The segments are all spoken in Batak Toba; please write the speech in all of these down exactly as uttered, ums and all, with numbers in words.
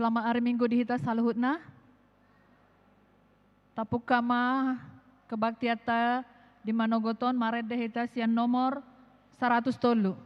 Selamat ari Minggu di hita saluhutna. Tapungka ma kebaktianta di manogot on, marende hita sian nomor saratus tolu.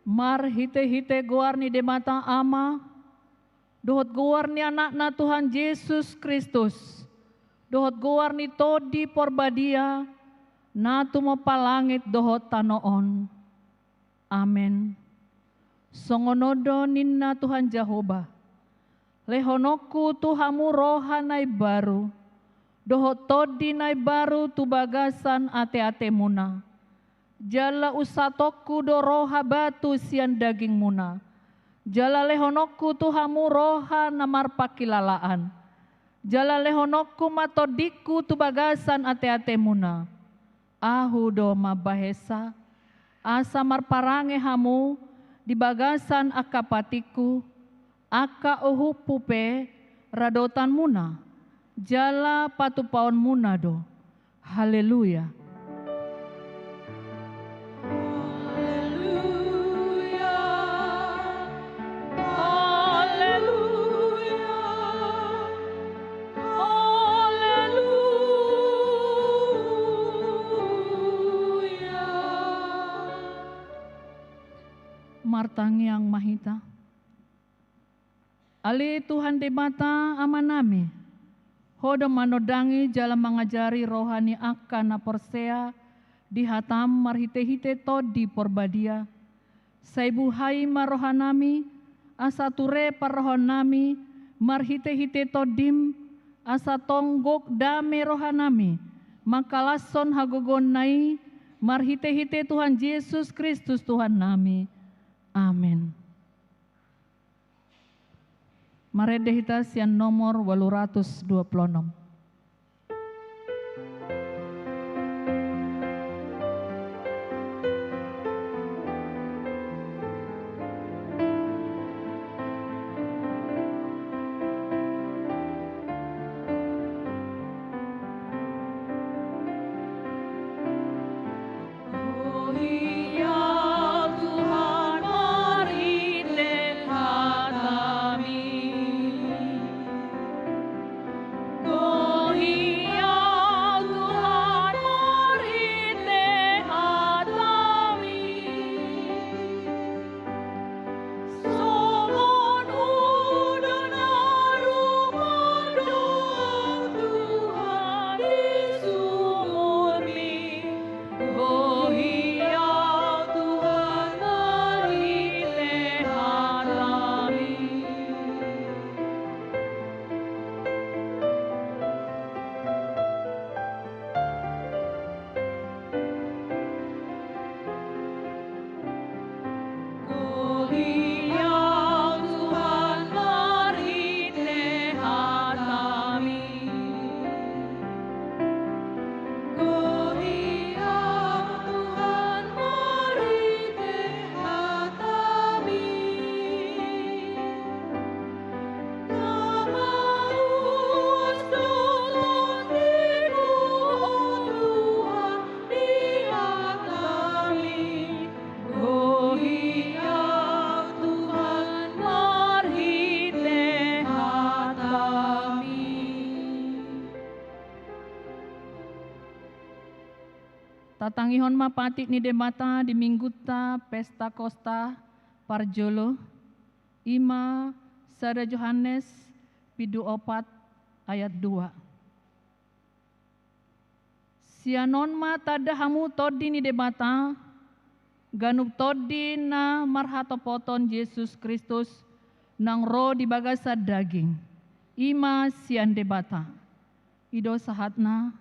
Marhitehite goar ni Debata Ama, dohot goar ni Anakna Tuhan Jesus Kristus, dohot goar ni Tondi Porbadia, na tumompa langit dohot tano on. Amen. Songon on do ninna Tuhan Jahowa: Lehononku tu hamu roha na imbaru, dohot tondi na imbaru tu bagasan ateatemuna. Jala unsatonku do roha batu sian dagingmuna, jala lehononku tu hamu roha na marpangkilalaan. Jala lehononku ma tondingku tu bagasan ateatemuna. Ahu do mambahesa, asa marparange hamu di bagasan angka patikku, angka uhumhu pe radotanmuna, jala patupaonmuna do. Haleluya. Haleluya. Haleluya. Haleluya. Martangiang ma hita. Ale Tuhan Debata Amanami, Ho do manondangi jala mangajari roha ni angka na porsea di hataM marhitehite Tondi Porbadia. Sai buhai ma rohanami, asa ture parrohaonnami marhitehite TondiM, asa tong gok dame rohanami mangkalashon hagogoonna i Marhite-hite Tuhan Jesus Kristus Tuhannami. Amen. Marende hita sian nomor walu ratus dua pulu onom. Songon udo na rupa do Tuhan di sumurmi. Gohi Au Tuhan marhite hatami. Gohi Au Tuhan marhite hatami. Gohi Au Tuhan marhite hatami. Tatangihon ma patik ni Debata di minggunta pesta kosta parjolo. I ma sada Johannes pidu opat ayat dua. Sian on ma tanda hamu Tondi ni Debata, ganup tondi na marhatopoton Jesus Kristus, naung ro di bagasan daging, i ma sian Debata. I do sahatna.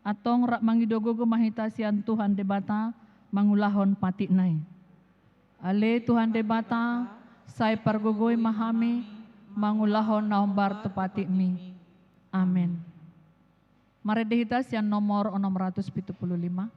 Antong rap mangido gogo ma hita sian Tuhan Debata mangulahon patikna i. Ale Tuhan Debata, sai pargogoi ma hami mangulahon na hombar tu patikmi. Amen. Marende hita sian nomor onom ratus pitu pulu lima.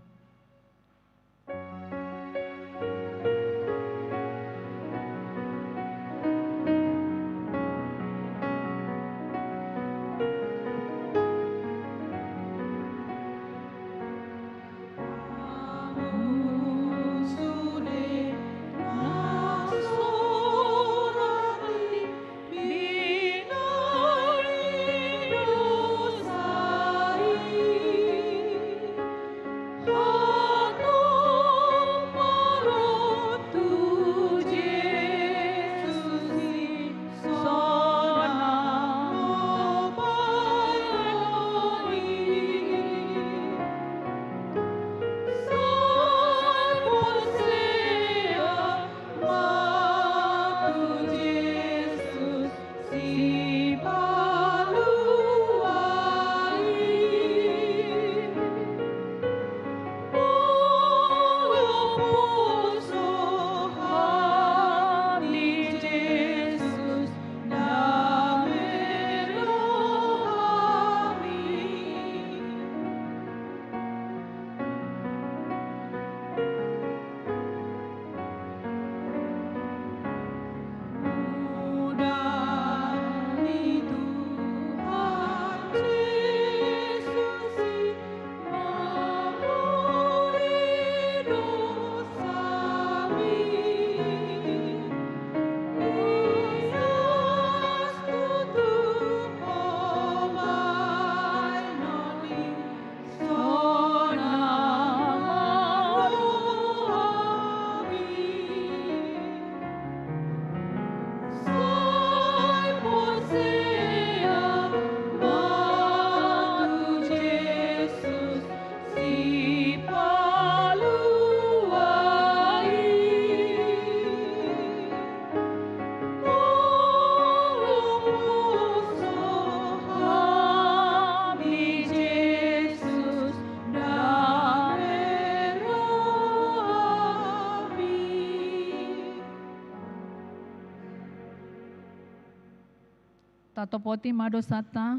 Tatopoti ma dosanta,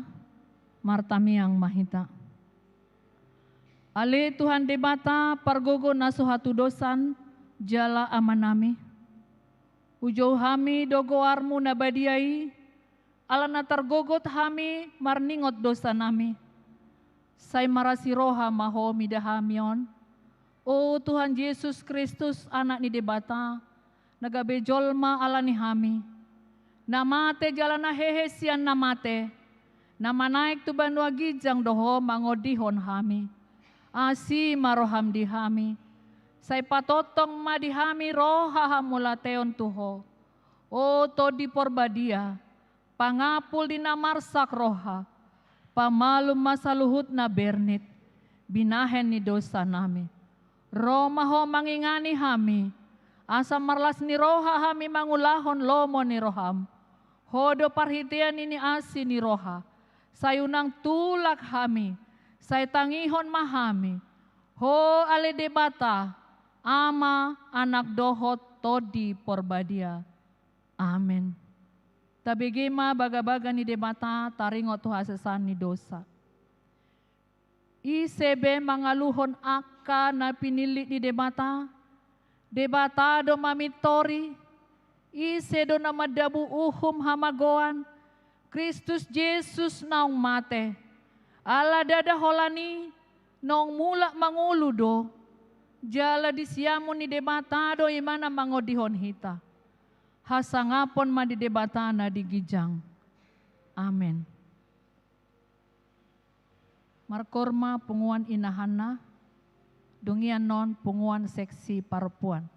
martamiang ma hita. Ale Tuhan Debata, pargogo na so hatudosan, jala Amanami. Hujou hami do goarmu na badia i, ala na targogot hami marningot dosanami. Sai marasi roha ma Ho mida hami on, o Tuhan Jesus Kristus, Anak ni Debata, na gabe jolma ala ni hami, na mate jala na hehe sian na mate, na manaek tu banua ginjang do Ho mangondihon hami. Asi ma roham di hami, sai patongtong ma di hami roha hamauliateon tu Ho. O Tondi Porbadia, pangapul di na marsak roha, pamalum ma saluhut na bernit, binahen ni dosanami. Ro ma Ho mangingani hami, asa marlas ni roha hami mangulahon lomo ni roham. Ho do parhitean ni asi ni roha, sai unang tulak hami, sai tangihon ma hami. Ho ale Debata, Ama, Anak dohot Tondi Porbadia. Amen. Tabege ma bagabaga ni Debata, taringot tu hasesaan ni dosa. Ise be mangaluhon angka na pinillit ni Debata, Debata do mamintori. Ise do na mandabu uhum hamagoan, Kristus Jesus naung mate. Ala ndada holan i, naung mulak mangolu do, jala di siamun ni Debata do ibana mangondihon hita. Hasangapon ma di Debata na di ginjang. Amen. Markoor ma punguan inahanna, dung i annon punguan seksi parompuan.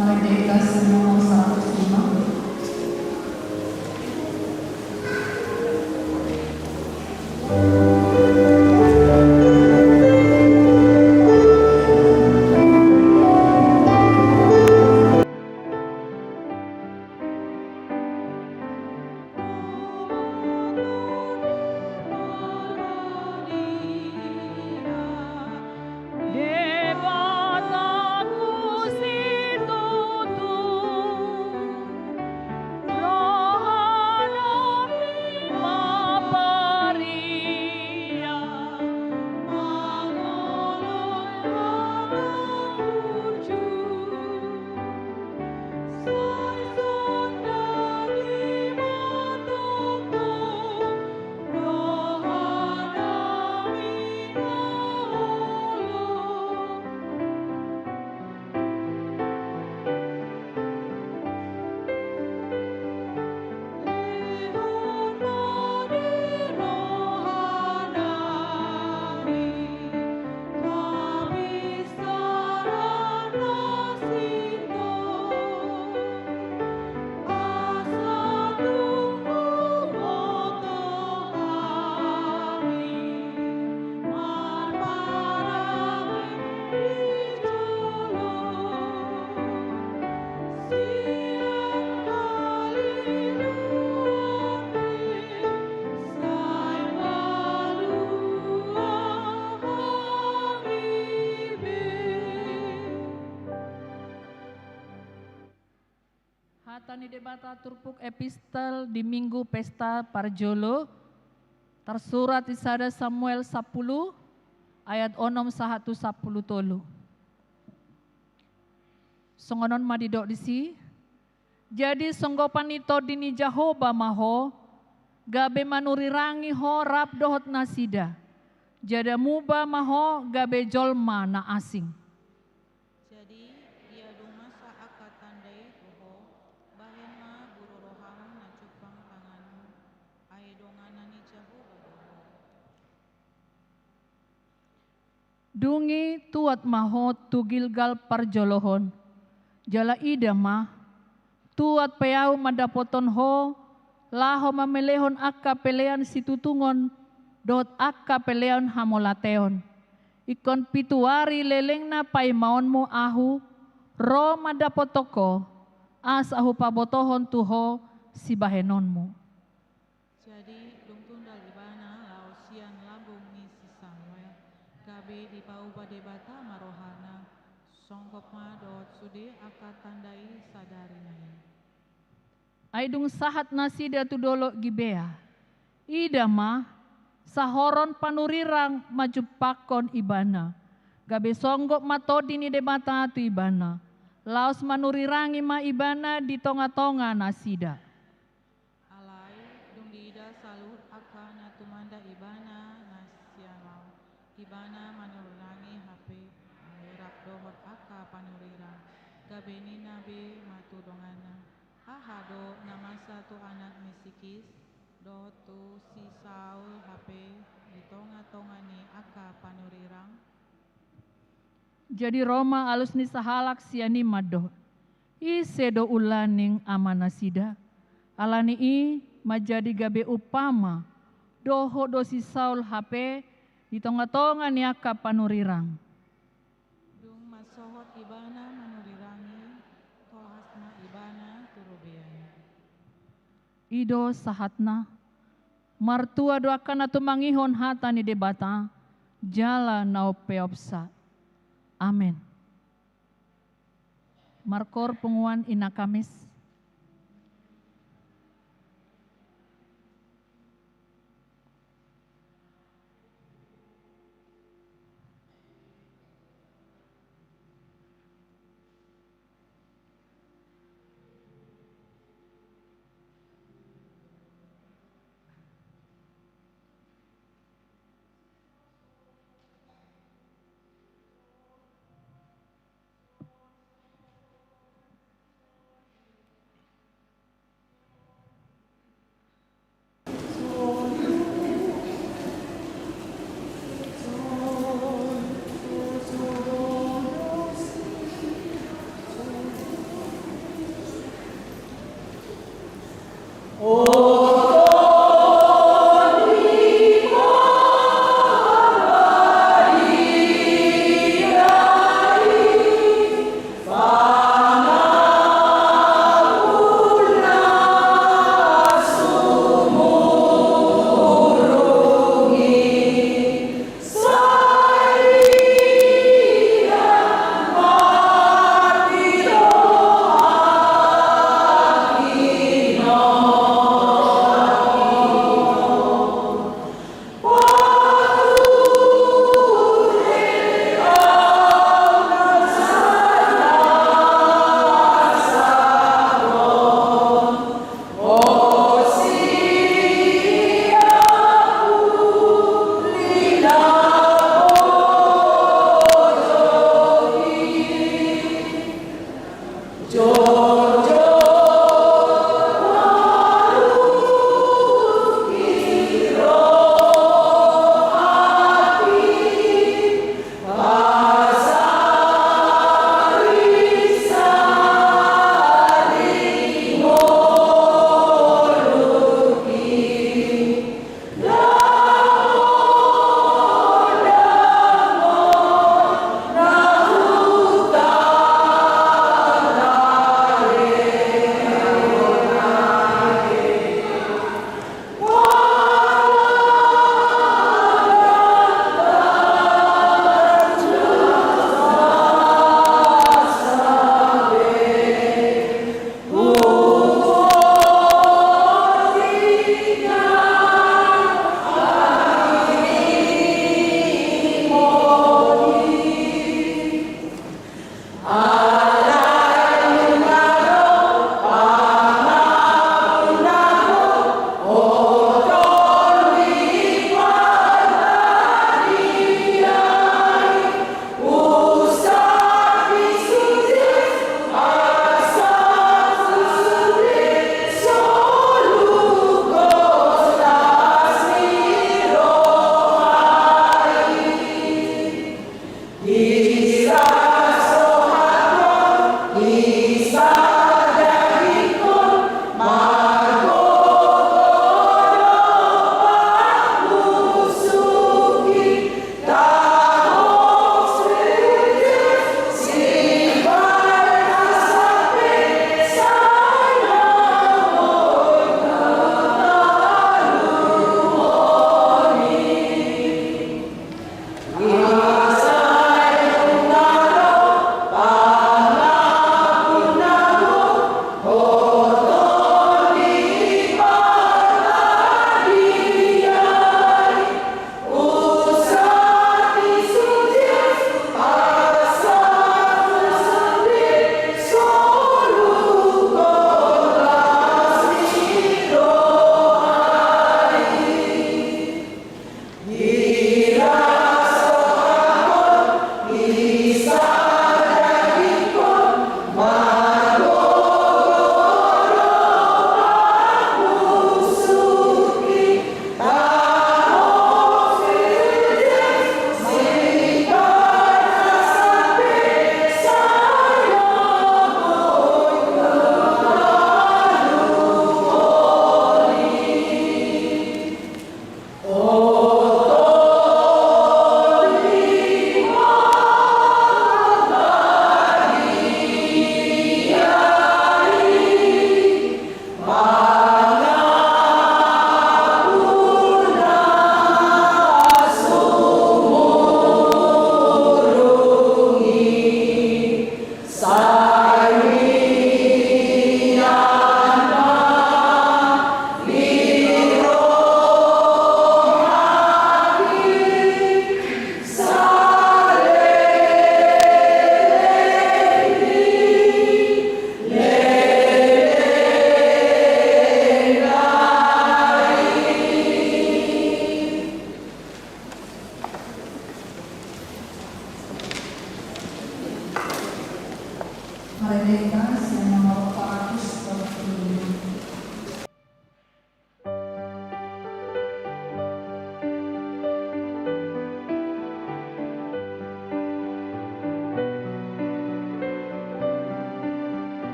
Marende hitas nomor seratus lima. Hata ni Debata turpuk epistel di Minggu Pesta Parjolo, tarsurat di sada Samuel sampulu, ayat onom sahat tu sampulu tolu. Songon on ma didok disi. Jadi songgopan ni Tondi ni Jahowa ma ho, gabe manurirangi ho rap dohot nasida. Jala muba ma ho gabe jolma na asing. Jadi, dia dung masa angka tanda i tu ho, bahen ma buru roham na jumpang tanganmu, ai donganan ni Jahowa do ho. Dung i tuat ma ho tu Gilgal parjolohon, jala ida ma, Tuat pe ahu mandapothon Ho, laho mamelehon angka pelean situtungon dohot angka pelean hamauliateon. Ingkon pitu ari lelengna paimaonmu ahu ro mandapothon Ho, asa hupabotohon tu Ho sibahenonmu. Jadi, dung tundal ibana laho sian lambung ni si Samuel, gabe dipauba Debata ma rohana, songgop ma dohot sude angka tanda i sadari na i. Ai dung sahat nasida tu dolok Gibea, ida ma, sahoron panurirang manjumpangkon ibana. Gabe songgop ma tondi ni Debata tu ibana, laos manurirangi ma ibana di tongatonga nasida. Alai, dung diida saluhut angka na tumanda ibana na sian laut, ibana manurirangi hape, ai rap dohot angka panurirang, gabe ninna be ma tu donganna: Aha do na masa tu anak ni si Kis, dohot tu si Saul hape di tongatonga ni angka panurirang? Jadi ro ma alus ni sahalak sian i mandok: Ise do ulaning amanasida? Alani i manjadi gabe umpama dohot do si Saul hape di tongatonga ni angka panurirang. Dung mansohot ibana manurirangi, tolhas ma ibana tu robean. I do sahatna. Martua do angka na tumangihon hata ni Debata jala na umpeopsa. Amen. Markoor punguan Ina Kamis.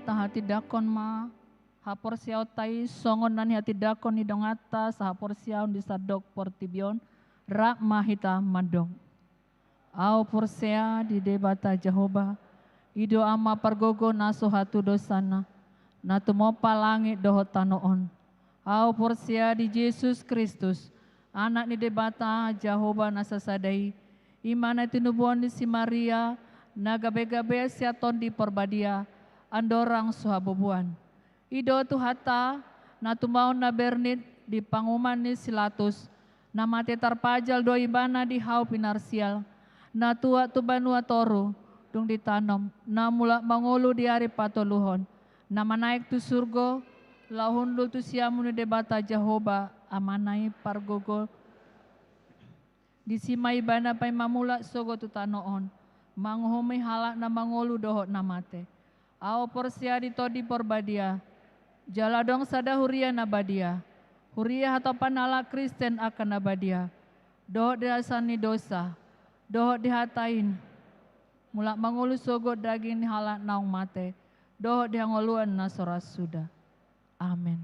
Tahatindangkon ma haporseaonta i songon na nihatindangkon ni donganta sahaporseaon di sandok portibi on. Rap ma hita mandok. Ahu porsea di Debata Jahowa, i do Ama pargogo na so hatu dosana, na tumompa langit dohot tano on. Ahu porsea di Jesus Kristus, Anak ni Debata Jahowa na sasada i, i ma na tinubuhon ni si Maria, na gabe-gabe sian Tondi Porbadia, andorang so habubuan. I do Tuhanta, na tumaon na bernit di panguhuman ni si Latus, na mate tarpajal do Ibana di hau pinarsial, na tuat tu banua toru, dung ditanom, na mulak mangolu di ari patoluhon, na manaek tu surgo, laho hundul tu siamun ni Debata Jahowa, Amana i pargogo. Disi ma Ibana paima mulak sogot tu tano on, manguhumi halak na mangolu dohot na mate. Ahu porsea di Tondi Porbadia, jala adong sada huria na badia, huria hatopan halak Kristen angka na badia, dohot di hasesaan ni dosa, dohot di hata i na mulak mangolu sogot daging ni halak naung mate, dohot di hangoluan na so ra suda. Amen.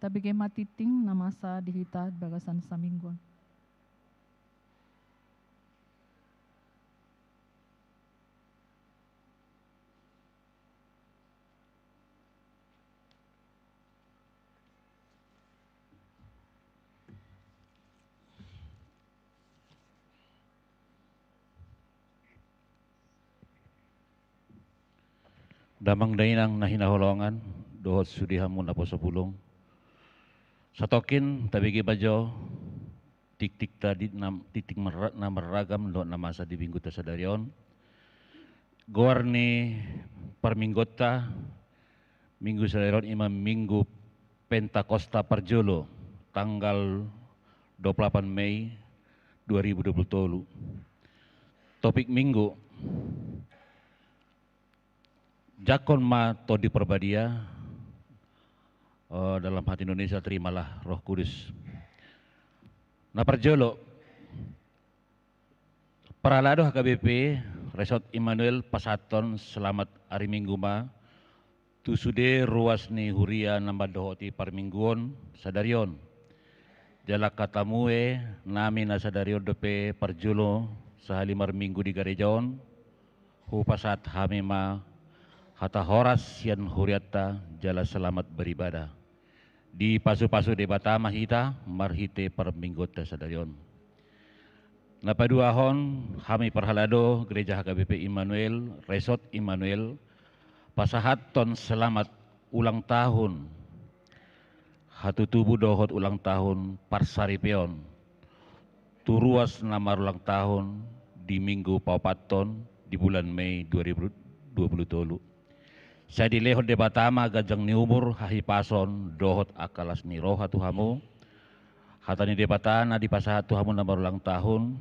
Tabege ma tingting na masa di hita di bagasan saminggu on. Damang dainang na hinaholongan, dohot sude hamu naposo bulung. Satongkin tabege ma jo tingting tadi na, tingting marra-, na marragam dohot na masa di minggunta sadari on. Goar ni parmingguonta, minggu sadari on i ma Minggu Pentakosta parjolo, tanggal dua puluh delapan Mei dua ribu dua puluh tolu. Topik minggu, jangkon ma Tondi Porbadia, eh, dalam bahasa Indonesia, terimalah Roh Kudus. Na parjolo, parhalado H K B P Resort Immanuel pasahathon selamat ari Minggu ma tu sude ruas ni huria na mandohoti parmingguon sadari on. Jala angka tamu nami na sadari on dope parjolo sahali marminggu di gareja on, hupasahat hami ma hata horas sian hurianta jala selamat beribadah. Dipasupasu Debata ma hita marhite parmingguonta sadari on. Na paduahon, hami parhalado Gereja H K B P Immanuel, Resort Immanuel, pasahathon selamat ulang tahun hatutubu dohot ulang tahun parsaripeon tu ruas na marulang tahun di Minggu paopathon di bulan Mei dua ribu dua puluh tolu. Sai dilehon Debata ma ganjang ni umur, hahipason dohot angka las ni roha tu hamu. Hata ni Debata na dipasahat tu hamu na marulang tahun,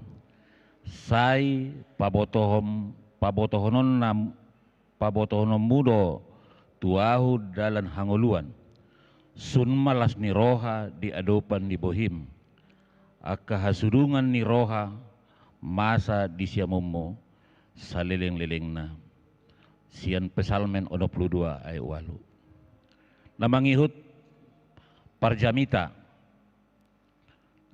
sai pabotohon, pabotohononna, pabotohononmu do tu ahu dalan hangoluan. Sun ma las ni roha di adopan ni bohim. Angka hasudungan ni roha masa di siamunmu salelenglelengna. Sian Psalmen onom pulu dua ayat ualu. Na mangihut parjamita.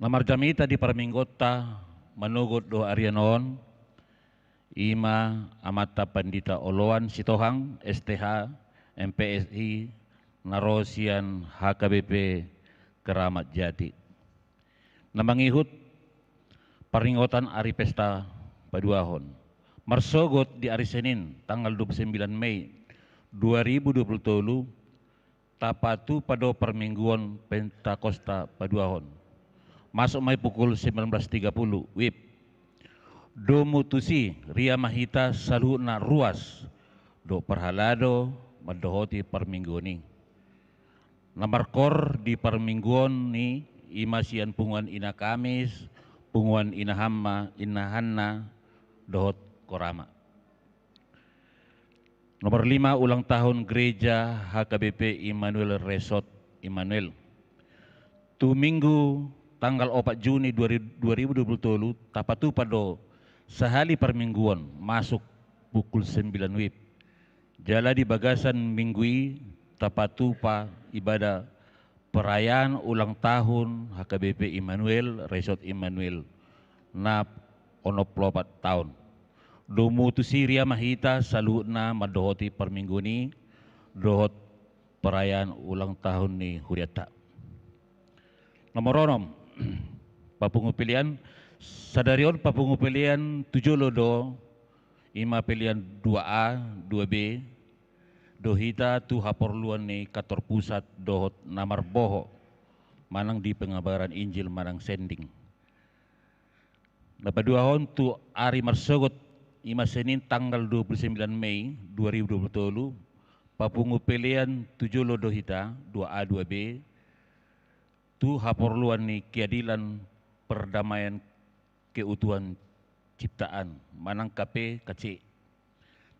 Na marjamita di parmingguonta manogot dohot arian on, i ma Amanta Pandita Oloan Sitohang, S T H, M P S I, na ro sian H K B P Keramat Jati. Na mangihut paringotan ari pesta paduahon. Marsogot di ari Senin, tanggal dua puluh sembilan Mei dua ribu dua puluh tolu, tapatupa do parmingguon Pentakosta paduahon. Masuk ma i pukul sembilan belas tiga puluh W I B. Domu tusi, ria ma hita saluhutna ruas dohot parhalado mandohoti parmingguon i. Na markoor di parmingguon i, i ma sian punguan Ina Kamis, punguan Ina Hamma, Ina Hanna, dohot Korama. Nomor lima, ulang tahun Gereja H K B P Immanuel Resort Immanuel. Tu Minggu tanggal opat Juni dua ribu dua puluh tolu, tapatupa do Sahali parmingguon masuk pukul sembilan wib. Jala di bagasan minggu i tapatupa ibadah perayaan ulang tahun H K B P Immanuel, Resort Immanuel, na onom pulu opat taon. Domu tusi ria ma hita saluhutna mandohoti parmingguon i dohot perayaan ulang tahun ni hurianta. Nomor onom, papungu pelean. Sadari on papungu pelean tu jolo do, ima pelean dua A, dua B, do hita tu haporluan ni kantor pusat dohot na marboho manang di pengabaran Injil manang sending. Na paduahon tu ari marsogot, ima Senin tanggal dua puluh sembilan Mei dua ribu dua puluh tolu, papungu pelean tu jolo do hita, dua A dua B, tu haporluan ni keadilan, perdamaian, keutuhan ciptaan manang K P K C.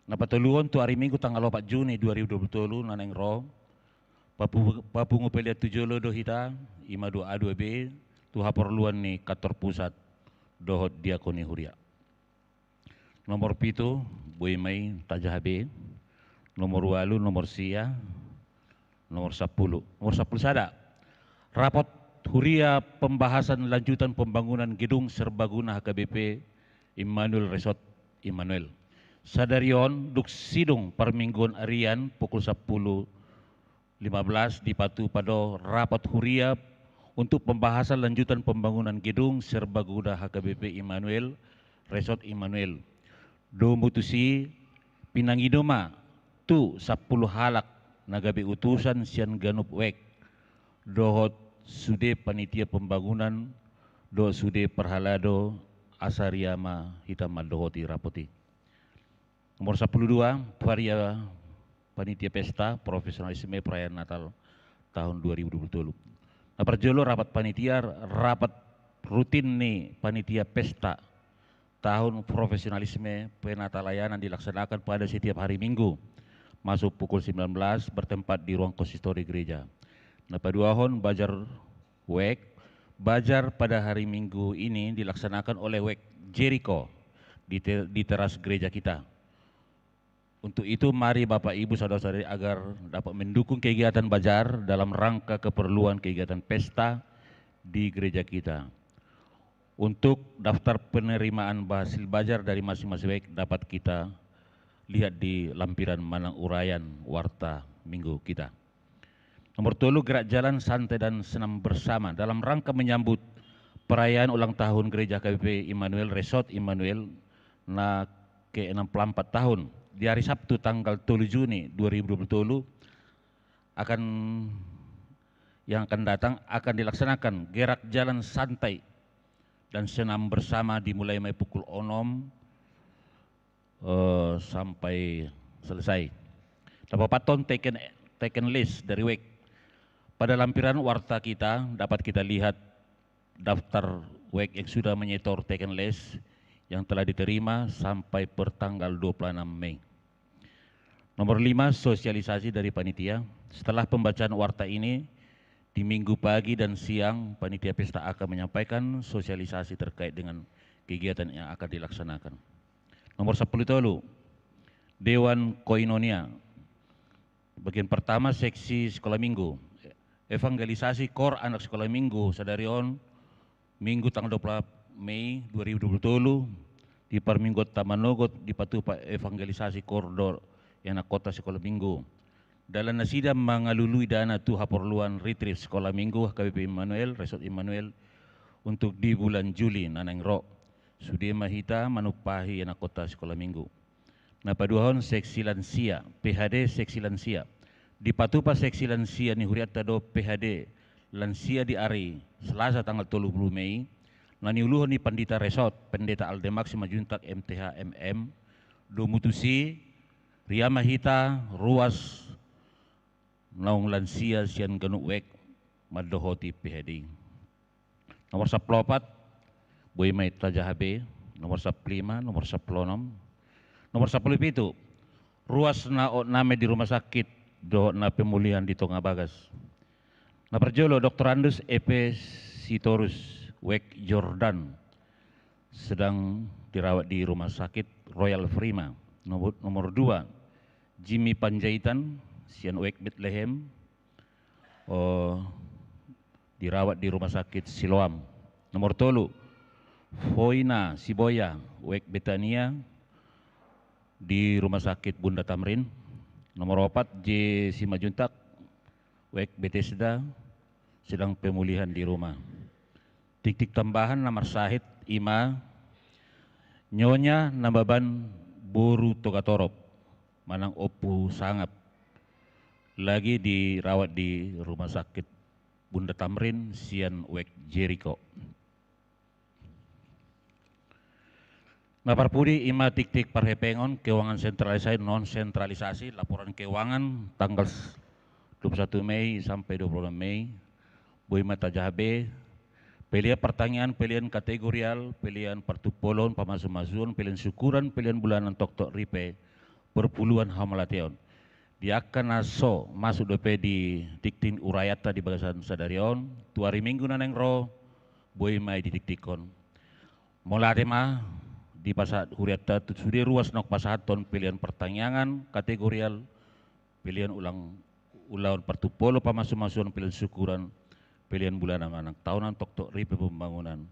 Na patoluhon tu ari Minggu tanggal opat Juni dua ribu dua puluh tolu na naeng ro, papu-, papungu pelean tu jolo do hita, ima dua A dua B, tu haporluan ni kantor pusat dohot diakoni huria. Nomor pitu, boi ma i tajaha be. Nomor ualu, nomor sia, nomor sampulu. Nomor sampulu sada. Rapot huria pembahasan lanjutan pembangunan gedung serbaguna H K B P Immanuel Resort Immanuel. Sadari on dung sidung parmingguon arian pukul sampulu lima belas dipatupa do rapot huria untuk pembahasan lanjutan pembangunan gedung serbaguna H K B P Immanuel, Resort Immanuel. Domu tusi pinangido ma tu sampulu halak na gabe utusan sian ganup wek dohot sude panitia pembangunan dohot sude parhalado, asa ria ma hita mandohoti rapot i. Nomor sampulu dua, huria panitia pesta profesionalisme perayaan Natal tahun dua ribu dua puluh tolu. Na parjolo rapat panitia, rapat rutin ni panitia pesta tahun profesionalisme penatalayanan dilaksanakan pada setiap hari Minggu masuk pukul sembilan belas, bertempat di ruang konsistori gereja. Na paduahon, bazar wek. Bazar pada hari Minggu ini dilaksanakan oleh wek Jeriko di te-, di teras gereja kita. Untuk itu, mari Bapak Ibu Saudara-saudari agar dapat mendukung kegiatan bazar dalam rangka keperluan kegiatan pesta di gereja kita. Untuk daftar penerimaan hasil bazar dari masing-masing wek dapat kita lihat di lampiran manang uraian warta Minggu kita. Nomor tolu, gerak jalan santai dan senam bersama dalam rangka menyambut perayaan ulang tahun Gereja H K B P Immanuel Resort Immanuel na ke enam puluh empat tahun. Di hari Sabtu tanggal tolu Juni dua ribu dua puluh tolu akan, yang akan datang akan dilaksanakan gerak jalan santai dan senam bersama dimulai mulai pukul onom eh, sampai selesai. Dapat paton taken, taken list dari wek. Pada lampiran warta kita dapat kita lihat daftar wek yang sudah menyetor taken list yang telah diterima sampai per tanggal dua puluh enam Mei. Nomor lima, sosialisasi dari panitia. Setelah pembacaan warta ini, di minggu pagi dan siang, panitia pesta akan menyampaikan sosialisasi terkait dengan kegiatan yang akan dilaksanakan. Nomor sampulu tolu, Dewan Koinonia. Bagian pertama, seksi sekolah minggu. Evangelisasi kor anak sekolah minggu sadari on, Minggu tanggal dua puluh Mei dua ribu dua puluh tolu, di parmingguon ta manogot dipatupa evangelisasi kor dohot anak kota sekolah minggu. Dalan nasida mangalului dana tu haporluan retreat sekolah minggu H K B P Immanuel, Resort Immanuel, untuk di bulan Juli na naeng ro. Sude ma hita manumpahi anak kota sekolah minggu. Na paduahon seksi lansia, P H D seksi lansia. Dipatupa seksi lansia ni hurianta do P H D lansia di ari Selasa tanggal tolu pulu Mei, na niuluhon ni Pandita Resort, Pendeta Aldemak Simanjuntak M T H M M, domu tusi, ria ma hita ruas naung lansia sian ganup wek mandohoti P H D. Nomor sampulu opat, boi ma i tajaha be, nomor sampulu lima, nomor sampulu onom, nomor sampulu pitu, ruas na hot name di rumah sakit dohot na pemulihan di tonga bagas. Na parjolo, Doktorandus Epe Sitorus, wek Jordan, sedang dirawat di Rumah Sakit Royal Prima. Nomor, nomor dua, Jimmy Panjaitan, sian U E K Betlehem, eh, dirawat di Rumah Sakit Siloam. Nomor tolu, Foina Siboya, U E K Betania, di Rumah Sakit Bunda Tamrin. Nomor opat, J Simanjuntak, U E K Betesda, sedang pemulihan di rumah. Tiktik tambahan na marsahit i ma Nyonya Nababan boru Togatorop manang Ompu Sangap, lagi dirawat di Rumah Sakit Bunda Tamrin sian U E K Jeriko. Na parpudi i ma tiktik parhepengon keuangan sentralisasi, non sentralisasi, laporan keuangan tanggal s-, dua puluh satu Mei sampai dua puluh enam Mei. Boi ma tajaha be, pelean partangiangan, pelean kategorial, pelean partumpolon, pamasumasuon, pelean syukuran, pelean bulanan, toktok ripe, perpuluhan, hamauliateon. Di angka na so masuk dope di tiktik uraianta di bagasan sadari on, tu ari Minggu na naeng ro, boi ma i ditiktikkon. Mauliate ma dipasahat hurianta tu sude ruas naung pasahathon pelean partangiangan kategorial, pelean ulang, ulaon partumpolon, pamasumasuon, pelean syukuran, pelean bulanan manang tahunan, toktok ripe pembangunan,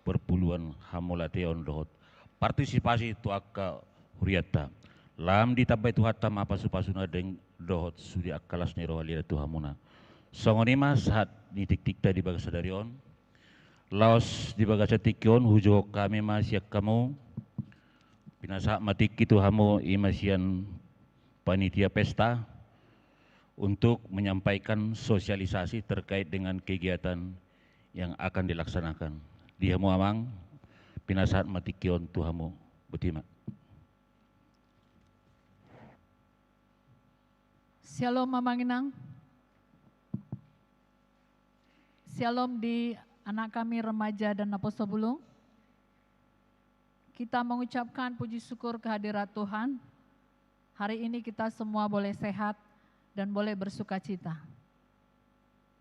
perpuluhan, hamauliateon dohot partisipasi tu angka hurianta. Lam ditambai Tuhanta ma pasupasuna deng dohot sude angka las ni roha lila tu hamuna. Songon i ma sahat ni tiktikta di bagasan sadari on. Laos di bagasan tingki on hujou hami ma sian hamu, pinasahat ma tingki tu hamu i ma sian panitia pesta untuk menyampaikan sosialisasi terkait dengan kegiatan yang akan dilaksanakan. Di hamu amang, pinasahat ma tingki on tu hamu. Boti ma. Syalom amang inang. Syalom di anak kami remaja dan naposo bulung. Kita mengucapkan puji syukur kehadirat Tuhan. Hari ini kita semua boleh sehat dan boleh bersukacita.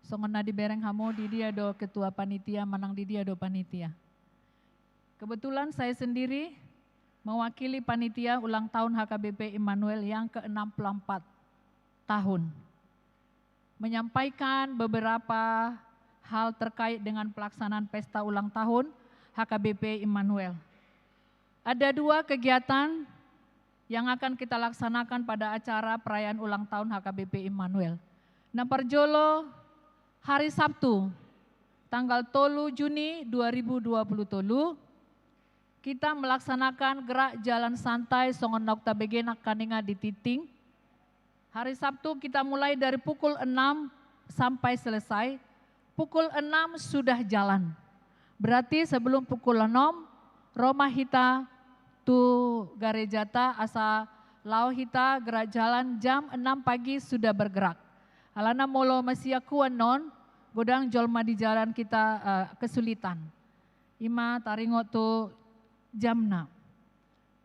Songon na dibereng hamu, di dia do ketua panitia manang di dia do panitia. Kebetulan saya sendiri mewakili panitia ulang tahun H K B P Immanuel yang ke enam puluh empat tahun, menyampaikan beberapa hal terkait dengan pelaksanaan pesta ulang tahun H K B P Immanuel. Ada dua kegiatan yang akan kita laksanakan pada acara perayaan ulang tahun H K B P Immanuel. Na parjolo, hari Sabtu, tanggal tolu Juni dua ribu dua puluh tolu, kita melaksanakan gerak jalan santai songon naung tabege nangkaningan di tingting. Hari Sabtu kita mulai dari pukul enam sampai selesai. Pukul enam sudah jalan. Berarti sebelum pukul enam, ro ma hita tu garejata asa laho hita gerak jalan jam enam pagi sudah bergerak. Alana molo masiak huan non, godang jolma di jalan kita, eh, kesulitan. I ma taringot tu jamna.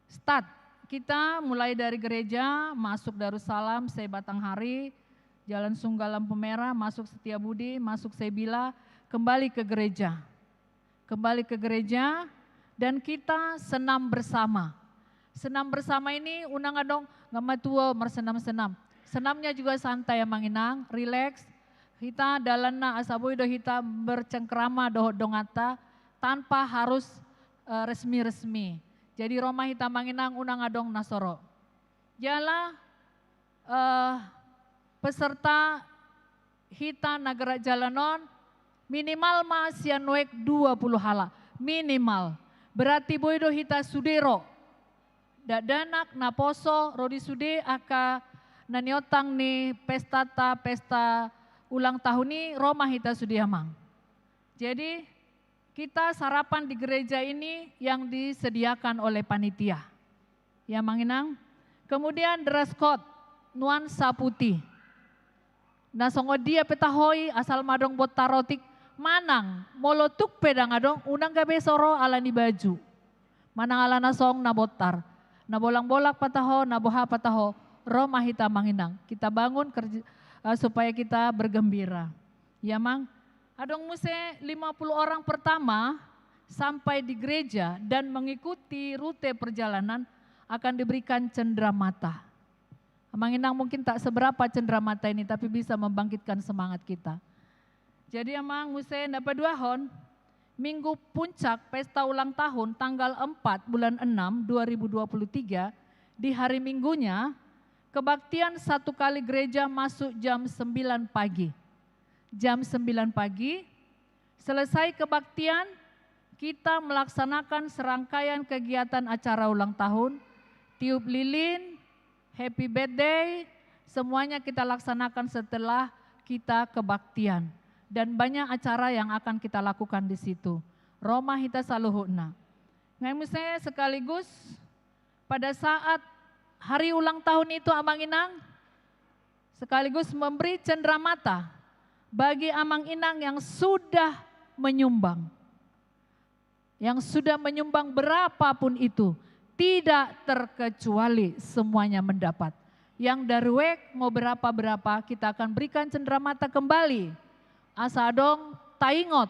Start. Kita mulai dari gereja, masuk Darussalam, se Batanghari, Jalan Sunggal Lampu Merah, masuk Setiabudi, masuk Sebila, kembali ke gereja. Kembali ke gereja, dan kita senam bersama. Senam bersama ini unang adong, nggak matua marsenam-senam. Senamnya juga santai amang inang, relax. Hita dalanna asa boi do hita bercengkrama dohot donganta tanpa harus, eh, resmi-resmi. Jadi ro ma hita amang inang, unang adong na so ro. Jala, eh, peserta hita na gerak jalan on minimal ma sian nuaeng dua puluh halak. Minimal. Berarti boi do hita sude ro. Dakdanak, naposo, ro di sude angka na niontang ni pestata, pesta ulang tahun i, ro ma hita sude amang. Jadi, kita sarapan di gereja ini yang disediakan oleh panitia. Ya, amang inang. Kemudian dress code, nuansa putih. Na songon dia pe taho i, asal ma adong bontar otik, manang molo tung pe ndang adong, unang gabe so ro ala ni baju. Manang ala na song na bontar. Na bolangbolak pe taho, na boha pe taho, ro ma hita amang inang. Kita bangun kerja, eh, supaya kita bergembira. Ya, amang. Adong muse lima puluh orang pertama, sampai di gereja dan mengikuti rute perjalanan akan diberikan cendera mata. Amang Inang, mungkin tak seberapa cendera mata ini, tapi bisa membangkitkan semangat kita. Jadi Amang, muse na paduahon, minggu puncak pesta ulang tahun tanggal empat bulan enam dua ribu dua puluh tiga, di hari Minggunya, kebaktian satu kali gereja masuk jam sembilan pagi. Jam sembilan pagi, selesai kebaktian, kita melaksanakan serangkaian kegiatan acara ulang tahun, tiup lilin, happy birthday, semuanya kita laksanakan setelah kita kebaktian. Dan banyak acara yang akan kita lakukan di situ. Ro ma hita saluhutna. Ngai muse sekaligus pada saat hari ulang tahun itu, Amang Inang, sekaligus memberi cendera mata bagi Amang Inang yang sudah menyumbang. Yang sudah menyumbang berapapun itu, tidak terkecuali semuanya mendapat. Yang daruek mau berapa-berapa, kita akan berikan cendera mata kembali. Asa adong taingot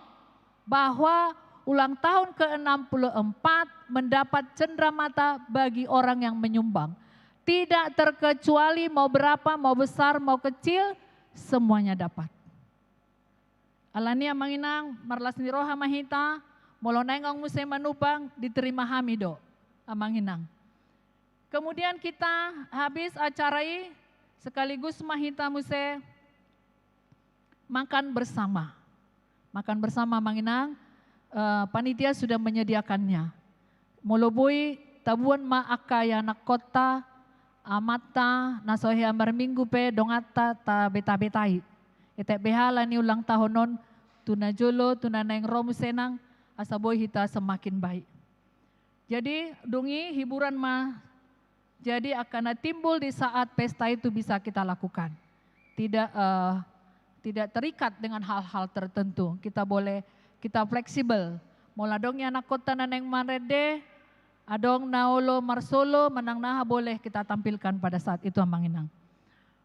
bahwa ulang tahun ke enam puluh empat mendapat cendera mata bagi orang yang menyumbang. Tidak terkecuali mau berapa, mau besar, mau kecil, semuanya dapat. Alani Amang Inang, marlas ni roha ma hita, molo naeng muse manupang, diterima hami do, Amang Inang. Kemudian kita habis acara i, sekaligus ma hita muse makan bersama. Makan bersama, Amang Inang, eh, panitia sudah menyediakannya. Molo boi, taboan ma angka ianakkonta, amanta, na so hea marminggu pe donganta tabeta-betai. Etek beha alani ulang tahun on, tu na jolo, tu na naeng ro muse nang, asa boi hita semakin baik. Jadi, dung i hiburan ma jadi angka na timbul di saat pesta itu bisa kita lakukan. Tidak, eh, tidak terikat dengan hal-hal tertentu. Kita boleh, kita fleksibel. Molo adong ianakkonta na naeng marende, adong na olo marsolo, manang na aha, boleh kita tampilkan pada saat itu, Amang Inang.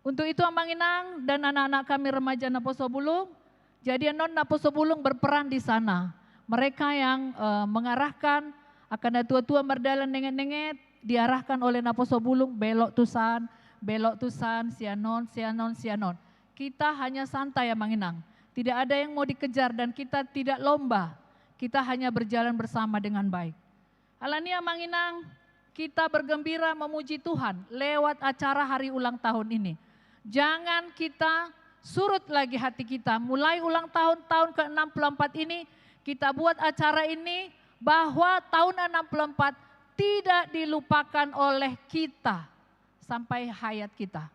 Untuk itu, Amang Inang dan anak-anak kami remaja Naposo Bulung, jadi annon Naposo Bulung berperan di sana. Mereka yang, eh, mengarahkan, angka na tua-tua mardalan nenget-nenget, diarahkan oleh Naposo Bulung, belok tu san, belok tu san, sian on, sian on, sian on. Kita hanya santai, Amang Inang. Tidak ada yang mau dikejar dan kita tidak lomba. Kita hanya berjalan bersama dengan baik. Alani, Amang Inang, kita bergembira memuji Tuhan lewat acara hari ulang tahun ini. Jangan kita surut lagi hati kita. Mulai ulang tahun, tahun ke enam puluh empat ini, kita buat acara ini bahwa tahun enam puluh empat tidak dilupakan oleh kita sampai hayat kita.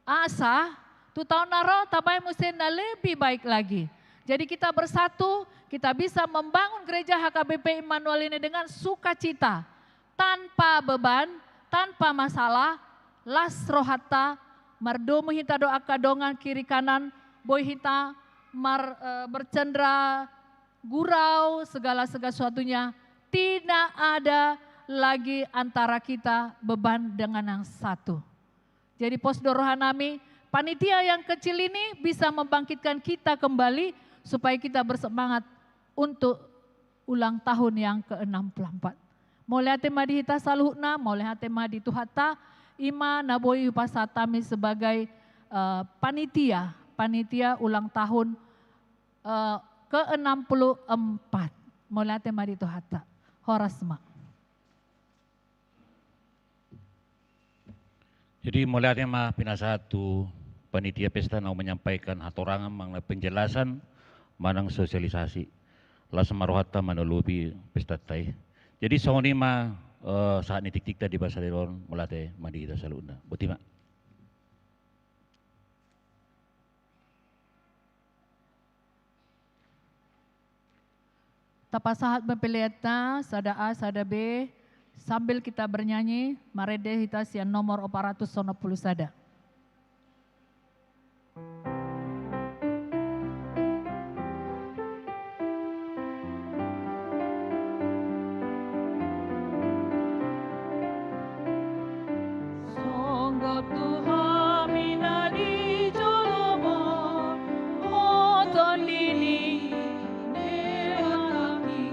Asa, tu tahun na ro, tabaen muse na lebih baik lagi. Jadi kita bersatu, kita bisa membangun gereja H K B P Immanuel ini dengan sukacita, tanpa beban, tanpa masalah, las rohanta, mardomu hita do angka dongan kiri kanan, boi hita mar-, eh, bercandra, gurau, segala, segala sesuatunya, tidak ada lagi antara kita beban dengan yang satu. Jadi pos do rohanami, panitia yang kecil ini bisa membangkitkan kita kembali supaya kita bersemangat untuk ulang tahun yang ke enam puluh empat. Mauliate ma di hita saluhutna, mauliate ma di Tuhanta, i ma na boi hupasahat hami sebagai, eh, panitia, panitia ulang tahun, eh, ke enam puluh empat. Mauliate ma di Tuhanta. Horas ma. Jadi, mauliate ma pinasahat tu panitia pesta naung menyampaikan hatorangan manang penjelasan manang sosialisasi. Las ma rohanta manolopi pestanta i. Jadi, songon i ma, eh, sahat ni tiktikta di bagasan sadari on, mauliate ma di hita saluhutna. Boti ma. Tapasahat ma peleanta, sada A, sada B, sambil kita bernyanyi, marende hita sian nomor opat ratus onom pulu sada. Songgop tu hami na di jolomo, botoon ni Debata i.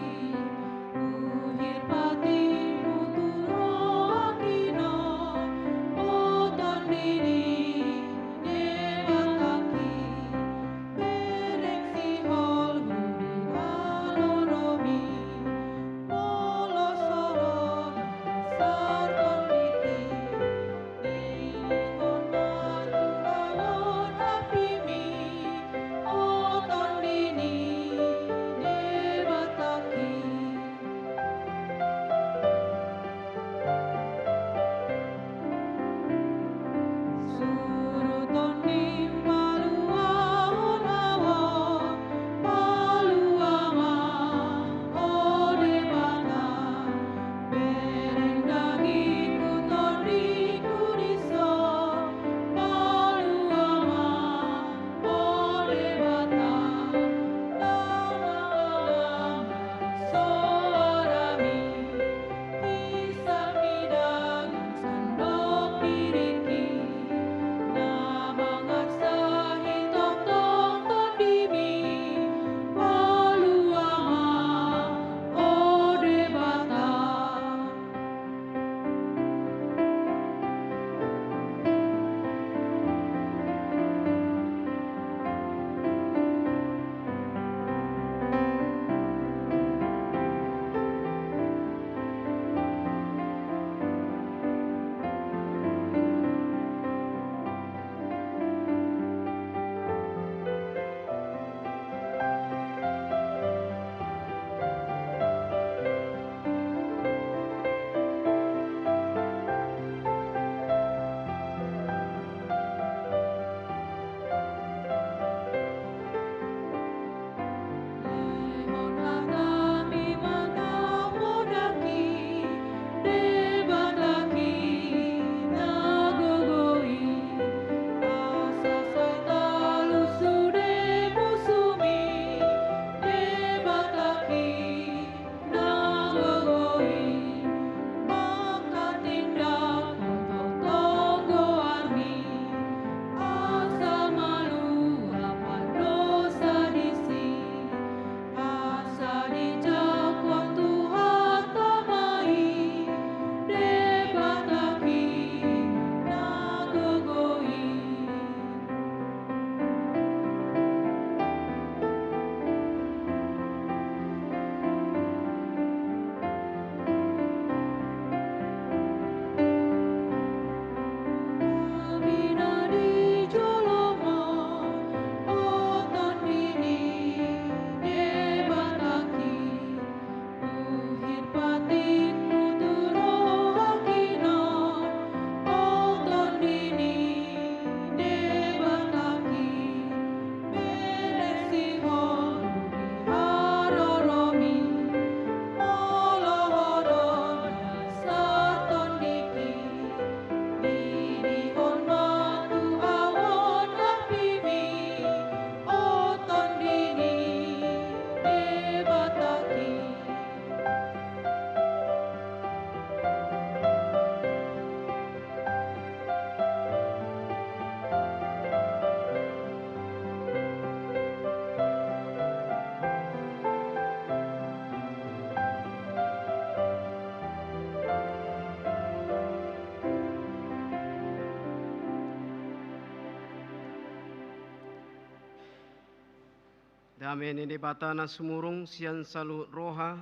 Dame ni Debata na sumurung sian saluhut roha,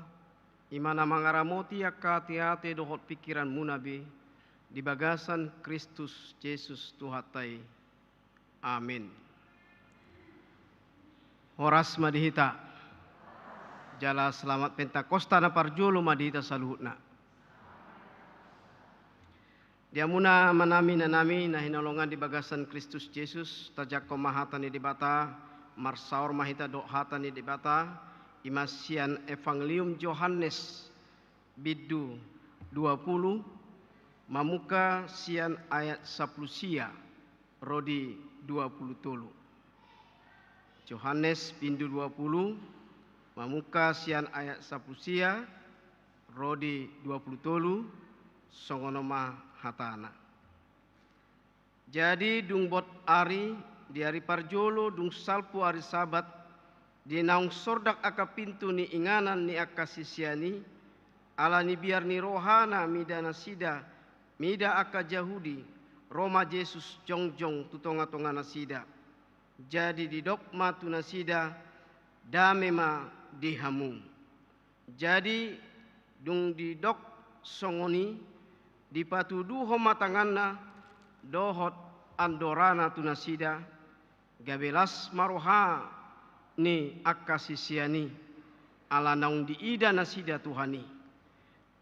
i ma na mangaramoti angka ateate dohot pingkiranmuna be, di bagasan Kristus Jesus Tuhanta i. Amin. Horas ma di hita. Jala selamat Pentakosta na parjolo ma di hita saluhutna. Di hamuna amanami inanami na hinaholongan di bagasan Kristus Jesus, tajangkon ma hata ni Debata, marsaor ma hita dohot hata ni Debata, i ma sian Evangelium Johannes, bindu dua pulu, mamungka sian ayat sampulu sia ro di dua pulu tolu. Johannes bindu dua pulu, mamungka sian ayat sampulu sia ro di dua pulu tolu, songon on ma hatana. Jadi dung bot ari, di ari parjolo dung salpu ari Sabat, di naung sordak angka pintu ni inganan ni angka sisean i, ala ni biar ni rohana mida nasida, mida angka Jahudi, ro ma Jesus jongjong tu tongatonga nasida. Jadi didok ma tu nasida, dame ma di hamu. Jadi dung didok songon i, dipatuduhon ma tanganna dohot andorana tu nasida, gabe las ma roha ni angka sisean i, ala naung diida nasida Tuhan i.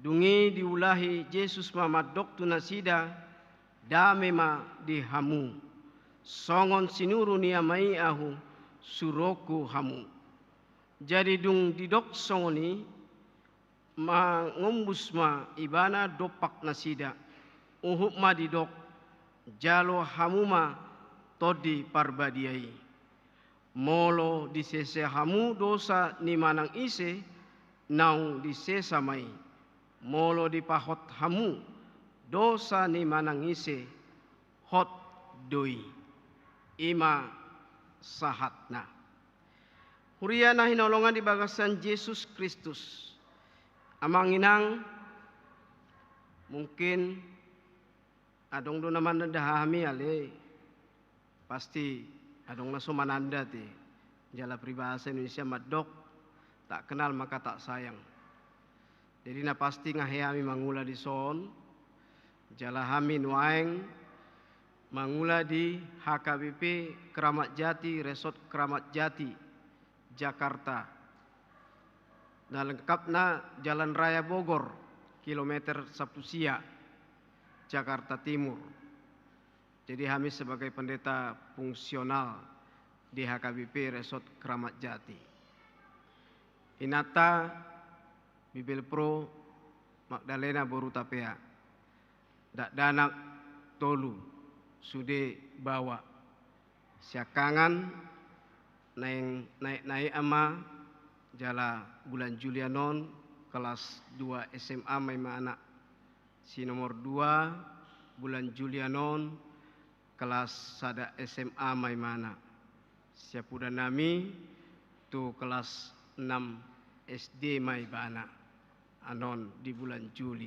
Dung i diulahi Jesus ma mandok tu nasida, dame ma di hamu. Songon sinuru ni Ama i ahu, suruonku hamu. Jadi dung didok songon i, mangombus ma ibana dompak nasida. Huhut ma didok, jalo hamu ma Tondi Parbadia i. Molo disesa hamu dosa ni manang ise, naung disesa ma i. Molo dipahot hamu dosa ni manang ise, hot do i. I ma sahatna. Huria na hinaholongan di bagasan Jesus Kristus. Amang inang, mungkin adong do na mananda hami ale, pasti adong na so mananda te. Jala peribahasa Indonesia mandok, tak kenal maka tak sayang. Jadi na pasti nga hea hami mangula dison, jala hami nuaeng mangula di H K B P Kramat Jati, Resort Kramat Jati, Jakarta. Na lengkapna Jalan Raya Bogor, kilometer sampulu sia, Jakarta Timur. Jadi hami sebagai pendeta fungsional di H K B P Resort Kramat Jati. Inanta Bibelvrouw Magdalena boru Tapea, dakdanak tolu sude baoa. Siangkangan naeng naek-naek ama jala bulan Juli anon kelas dua S M A ma ibana. Si nomor dua bulan Juli anon kelas sada S M A ma ibana. Siapudan nami tu kelas enam S D ma ibana. Anon di bulan Juli,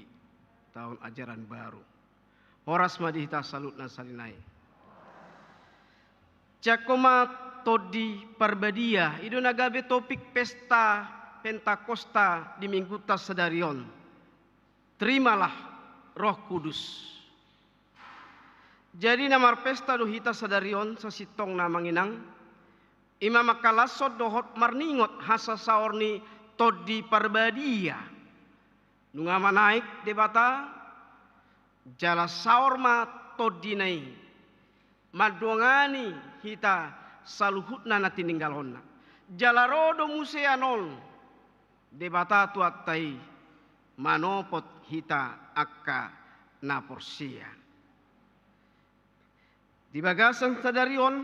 taon ajaran baru. Horas ma di hita saluhutna sahali nai. Jangkon ma Tondi Parbadia, i do na gabe topik pesta Pentakosta di minggunta sadari on. Terimalah Roh Kudus. Jadi na marpesta do hita sadari on sasintongna amang inang, i ma mangkalashon dohot marningot hasasaor ni Tondi Parbadia. Nunga manaek Debata, jala saor ma Tondina i mandongani hita saluhutna na tininggalhonna. Jala ro do muse anon Debata Tuhanta i manopot hita angka na porsea. Di bagasan sadari on,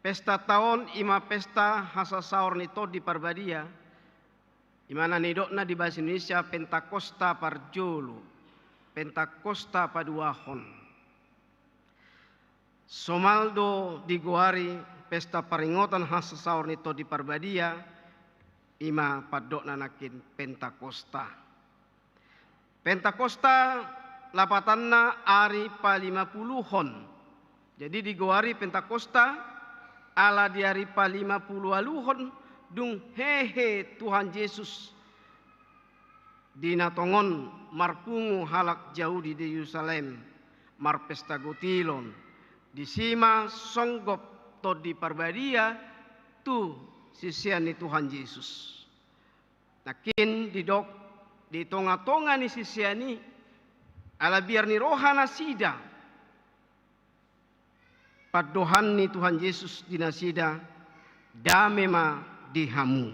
pestanta on i ma pesta hasasaor ni Tondi Parbadia, i ma na nidokna di bahasa Indonesia Pentakosta parjolo, Pentakosta paduahon. Somal do digoari pesta paringotan hasasaor ni Tondi Parbadia, i ma pandokna nangkin Pentakosta. Pentakosta lapatanna ari palimapuluhon. Jadi digoari Pentakosta Ala di ari palima pulu ualuhon dung hehe Tuhan Jesus, di na tongon marpungu halak Jahudi di Jerusalem marpesta gotilon, disi ma songgop Tondi Parbadia tu sisean ni Tuhan Jesus. Nangkin didok di tonga-tonga ni sisean i, ala biar ni roha nasida, pandohan ni Tuhan Jesus di nasida, dame ma di hamu.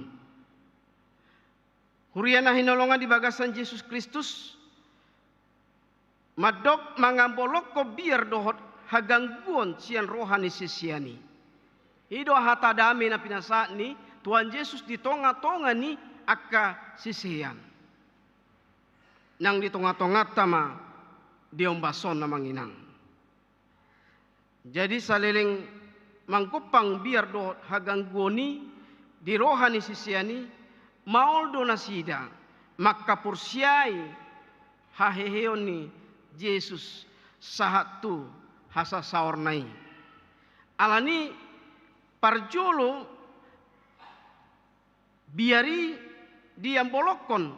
Huria na hinaholongan di bagasan Jesus Kristus, mandok mangambolongkon biar dohot hagangguon sian roha ni sisean i. I do hata dame na pinasahat ni Tuhan Jesus di tonga-tonga ni angka sisean. Nang di tonga-tonganta ma diombas on, amang inang. Jadi saleleng manggompang biar dohot hagangguon i di roha ni sisean i, maol do nasida mangkaporseai haheheon ni Jesus sahat tu hasasaorna i. Alani parjolo biar i diambolongkon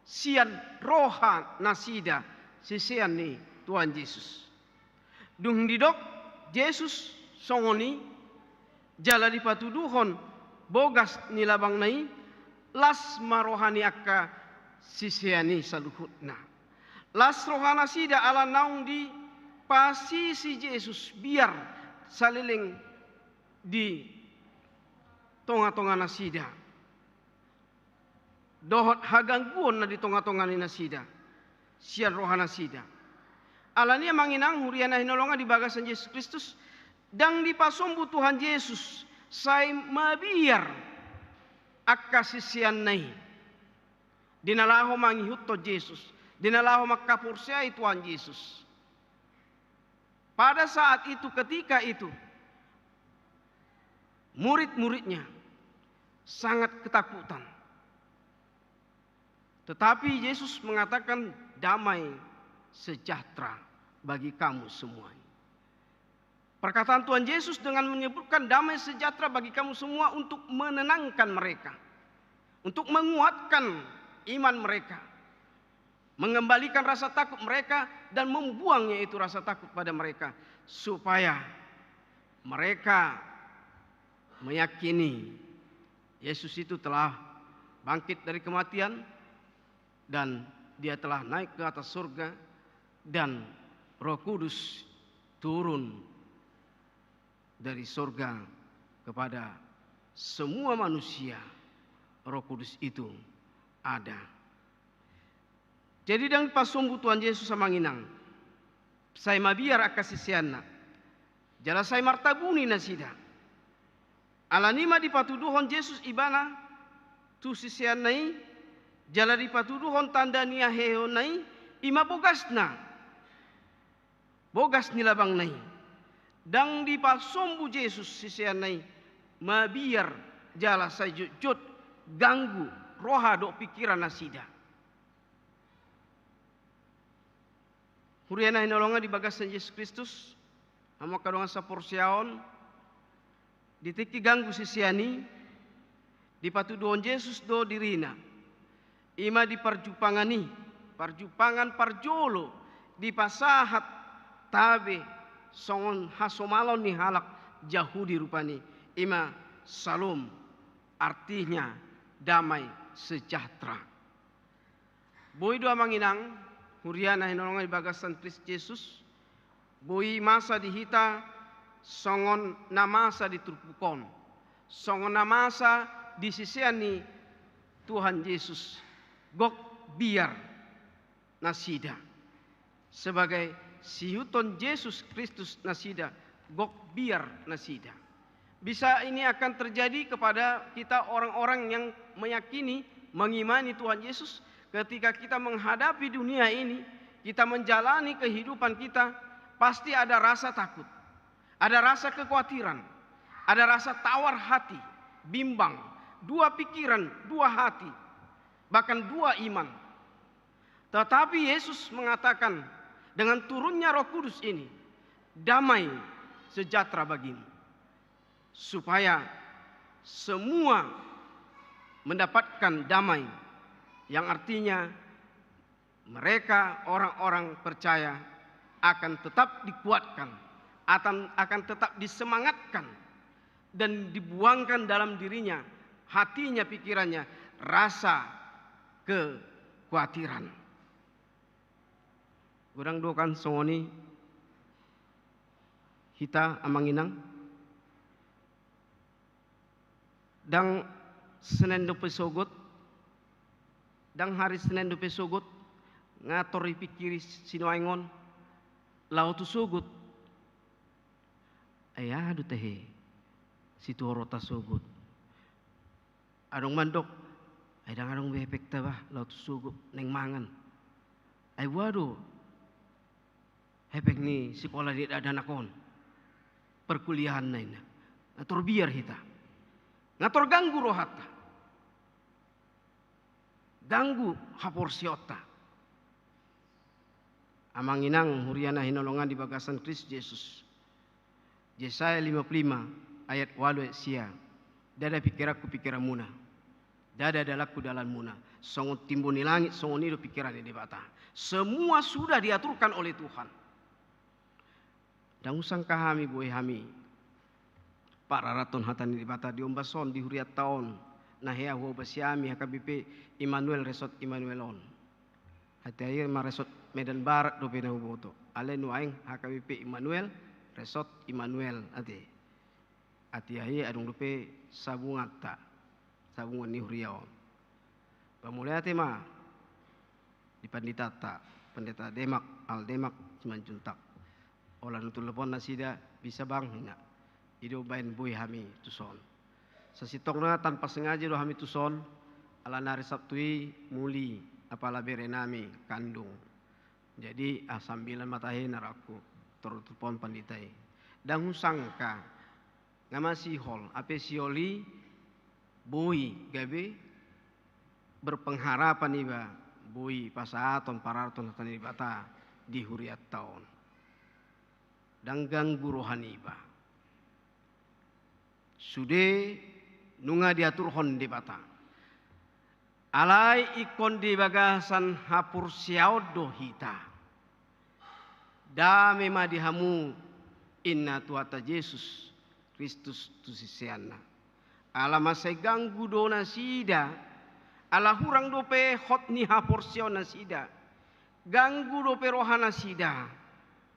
sian roha nasida sisean ni Tuhan Jesus. Dung didok Jesus songon i, jala dipatuduhon bogas ni labangna i, las ma roha ni angka sisean i saluhutna. Las roha nasida ala naung dipasisi Jesus biar saleleng di tonga-tonga nasida dohot hagangguon na di tonga-tonga ni nasida sian roha nasida. Alani i, amang inang, huria na hinaholongan di bagasan Jesus Kristus, ndang dipasombu Tuhan Jesus sai mabiar angka siseanna i di na laho mangihuthon Jesus, di na laho mangkaporseai Tuhan Jesus. Pada saat itu, ketika itu, murid-muridnya sangat ketakutan. Tetapi Yesus mengatakan, "Damai sejahtera bagi kamu semua." Perkataan Tuhan Yesus dengan menyebutkan, "Damai sejahtera bagi kamu semua," untuk menenangkan mereka, untuk menguatkan iman mereka, mengembalikan rasa takut mereka, dan membuang yaitu rasa takut pada mereka, supaya mereka meyakini Yesus itu telah bangkit dari kematian dan Dia telah naik ke atas surga, dan Roh Kudus turun dari surga kepada semua manusia. Roh Kudus itu ada. Jadi, ndang dipasombu Tuhan Jesus, amang inang, sai mabiar angka siseanna, jala sai martabuni nasida. Alani i ma dipatuduhon Jesus Ibana tu siseanna i, jala dipatuduhon tanda ni haheheonna i, i ma bogasna, bogas ni labangna i. Ndang dipasombu Jesus siseanna i mabiar jala sai jotjot ganggu roha dohot pingkiran nasida. Huria na hinaholongan di bagasan Jesus Kristus, hamu angka dongan saporseaon, di tingki ganggu sisean i, dipatuduhon Jesus do dirina. I ma di parjumpangan i, parjumpangan parjolo, dipasahat tabe songon hasomalon ni halak Jahudi rupani, i ma Syalom, artinya damai sejahtera. Boi do, amang inang, huria na hinaholongan di bagasan Kristus Jesus, boi masa di hita songon na masa di turpuk on, songon na masa di sisean ni Tuhan Jesus, gok biar nasida. Sebagai siihuthon Jesus Kristus nasida, gok biar nasida. Bisa ini akan terjadi kepada kita orang-orang yang meyakini, mengimani Tuhan Yesus, ketika kita menghadapi dunia ini, kita menjalani kehidupan kita, pasti ada rasa takut, ada rasa kekhawatiran, ada rasa tawar hati, bimbang, dua pikiran, dua hati, bahkan dua iman. Tetapi Yesus mengatakan, dengan turunnya Roh Kudus ini, damai sejahtera bagimu. supaya semua mendapatkan damai, yang artinya mereka orang-orang percaya akan tetap dikuatkan, akan, akan tetap disemangatkan, dan dibuangkan dalam dirinya, hatinya, pikirannya, rasa kekhawatiran. Godang do kan songon i hita amang inang? Ndang Senen dope sogot, ndang hari Senen dope sogot, nga tor dipikiri sinuaeng on, laho tu sogot. Ai aha do tahe situhorta sogot? Adong mandok, ai ndang adong be efekta bah laho tu sogot naeng mangan. Ai boha do efek ni sikola ni dakdanak on, perkuliahanna inna? Nga tor biar hita, nga tor ganggu rohanta, ganggu haporseaonta. Amang inang huria na hinaholongan di bagasan Kristus Jesus, Jesaya lima puluh lima ayat ualu ayat sia, ndada pikiranku pikiranmuna, ndada dalanku dalanmuna. Songon timbo ni langit, songon i do pikiran ni Debata. Semua sudah diaturkan oleh Tuhan. Ndang husangka hami boi hami pararathon hata ni Debata di ombas on, di hurianta on, na hea huobasi hami H K B P Immanuel, Resort Immanuel on. Hata i ma Resort Medan Barat dope na huboto, alai nuaeng H K B P Immanuel, Resort Immanuel ate. Ate i adong dope sabunganta, sabungan ni huria on. Ba mauliate ma di panditanta, Pandita Demak, Al Demak Simanjuntak. Holan hutelepon nasida, bisa bang, ninna. I do umbahen boi hami tuson. Sasintongna tanpa sengaja do hami tuson, alana ari Sabtu i muli apala bere nami kandung. Jadi, ah, sambilan ma tahe na rohangku, tor hutelepon pandita i. Ndang husangka, nga masihol, hape sihol i boi gabe berpengharapan iba, boi pasahathon pararathon hata ni Debata di hurianta on. Ndang ganggu roha niba. Sude nunga diaturhon Debata. Alai ingkon di bagasan haporseaon do hita. Dame ma di hamu, ninna Tuhanta Jesus Kristus tu siseanna. Ala mansai ganggu do nasida, ala hurang dope hot ni haporseaon nasida, ganggu dope roha nasida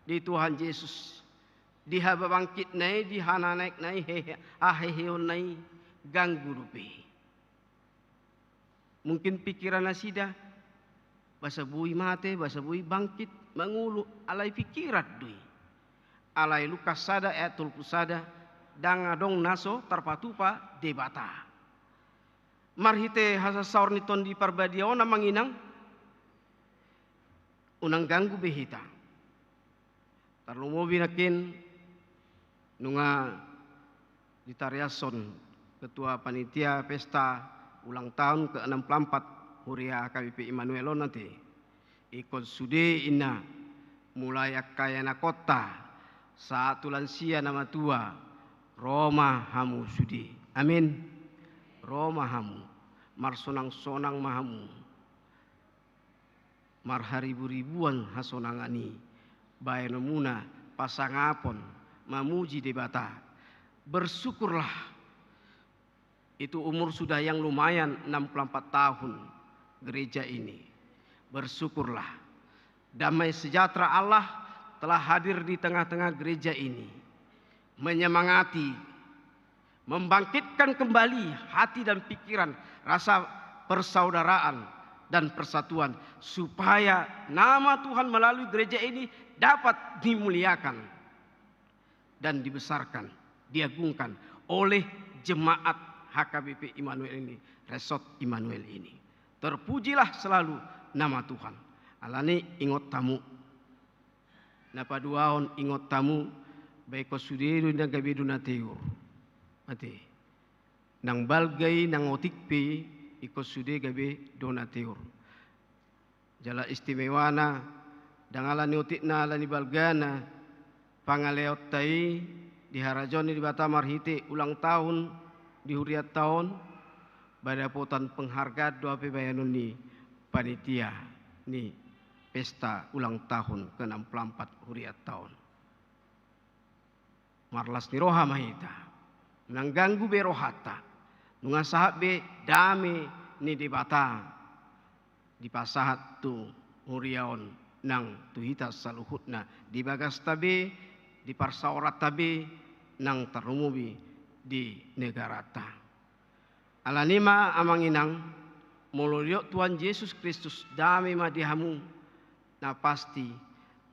di Tuhan Jesus, di hababangkitna i, di hananaekna i, hehe, haheheonna i, ganggu dope. Mungkin pikiran nasida, boasa boi mate, boasa boi bangkit, mangolu, alai pikiran do i. Alai Lukas sada ayat tolu pulu sada, ndang adong na so tarpatupa Debata. Marhite hasasaor ni Tondi Parbadia on, amang inang, unang ganggu be hita. Tarlumobi nangkin nunga ditariashon ketua panitia pesta ulang tahun ke enam puluh empat Huria H K B P Immanuel on ate. Ingkon sude, ninna, mulai angka ianakhonta sahat tu lansia na matua, ro ma hamu sude. Amin. Ro ma hamu. Marsonangsonang ma hamu. Marhariburibuan hasonangan i baenonmuna pasangapon mamuji Debata. Bersyukurlah. Itu umur sudah yang lumayan, enam puluh empat tahun gereja ini. Bersyukurlah. Damai sejahtera Allah telah hadir di tengah-tengah gereja ini, menyemangati, membangkitkan kembali hati dan pikiran, rasa persaudaraan dan persatuan, supaya nama Tuhan melalui gereja ini dapat dimuliakan dan dibesarkan, diagungkan oleh jemaat H K B P Immanuel ini, Resort Immanuel ini. Terpujilah selalu nama Tuhan. Alani i ingot hamu. Na paduahon, ingot hamu, ba ingkon sude do na gabe donateur. Ate. Nang balga i, nang otik pe, ingkon sude gabe donateur. Jala istimewana, ndang ala ni otikna, ala ni balgana, pangaleaonta i, di harajaon ni Debata marhite ulang tahun di hurianta on, ba dapotan penghargaan do hape bahenon ni panitia ni pesta ulang tahun ke enam puluh empat hurianta on. Marlas ni roha ma hita. Unang ganggu be rohanta. Nunga sahat be dame ni Debata dipasahat tu huria on nang tu hita saluhutna, di bagasta be, di parsaoranta be, nang tarlumobi di negaranta. Alani ma amang inang, molo didok Tuhan Jesus Kristus dame ma di hamu, na pasti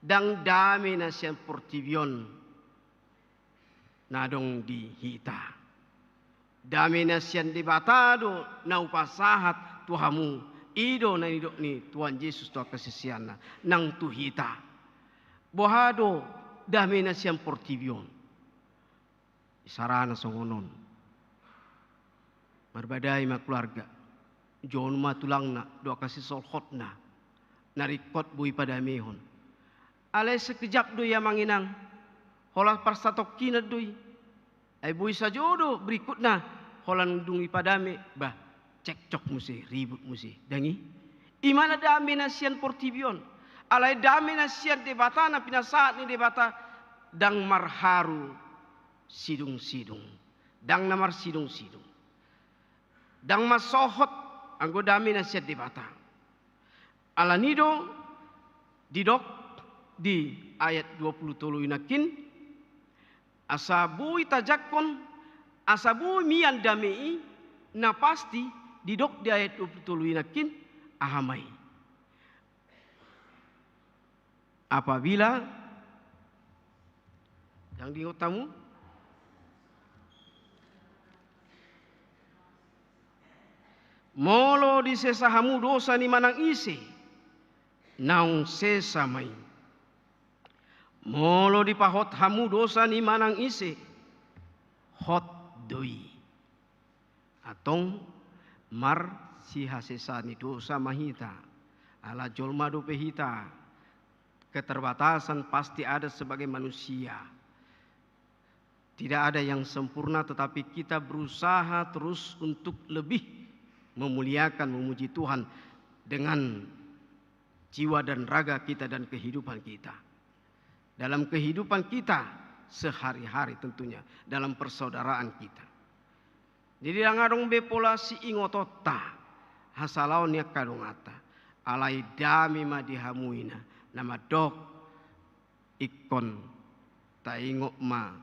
ndang dame na sian portibi on na adong di hita. Dame na sian Debata do na hupasahat tu hamu. I do na nidok ni Tuhan Jesus tu angka siseanna nang tu hita. Boha do dame na sian portibi on? Isarana songon on. Marbadai ma keluarga. Jou ma tulangna dohot angka sisolhotna. Na ringkot boi padamehon. Alai sekejap do i amang inang. Holan parsatongkinan do i. Ai boi sajo do berikutna. Holan dung dipadame, bah, cekcok muse, ribut muse. Ndang i? I ma na dame na sian portibi on. Alai dame na sian Debata, na pinasahat ni Debata, ndang marharu sidungsidung. Ndang na marsidungsidung. Ndang mansohot anggo dame na sian Debata. Alani do didok di ayat dua puluh tolu i nangkin, asa boi tajangkon, asa boi mian dame i, na pasti didok di ayat dua puluh tolu i nangkin, aha ma i? Apabila, ndang diingot hamu? Molo disesa hamu dosa ni manang ise, naung sesa ma i. Molo dipahot hamu dosa ni manang ise, hot do i. Antong marsihasesa ni dosa ma hita. Ala jolma dope hita. Keterbatasan pasti ada sebagai manusia. Tidak ada yang sempurna, tetapi kita berusaha terus untuk lebih memuliakan, memuji Tuhan dengan jiwa dan raga kita dan kehidupan kita. Dalam kehidupan kita sehari-hari tentunya, dalam persaudaraan kita. Jadi ndang adong be pola siingotonta hasalaon ni angka donganta. Alai dame ma di hamu i na, na mandok ingkon taingot ma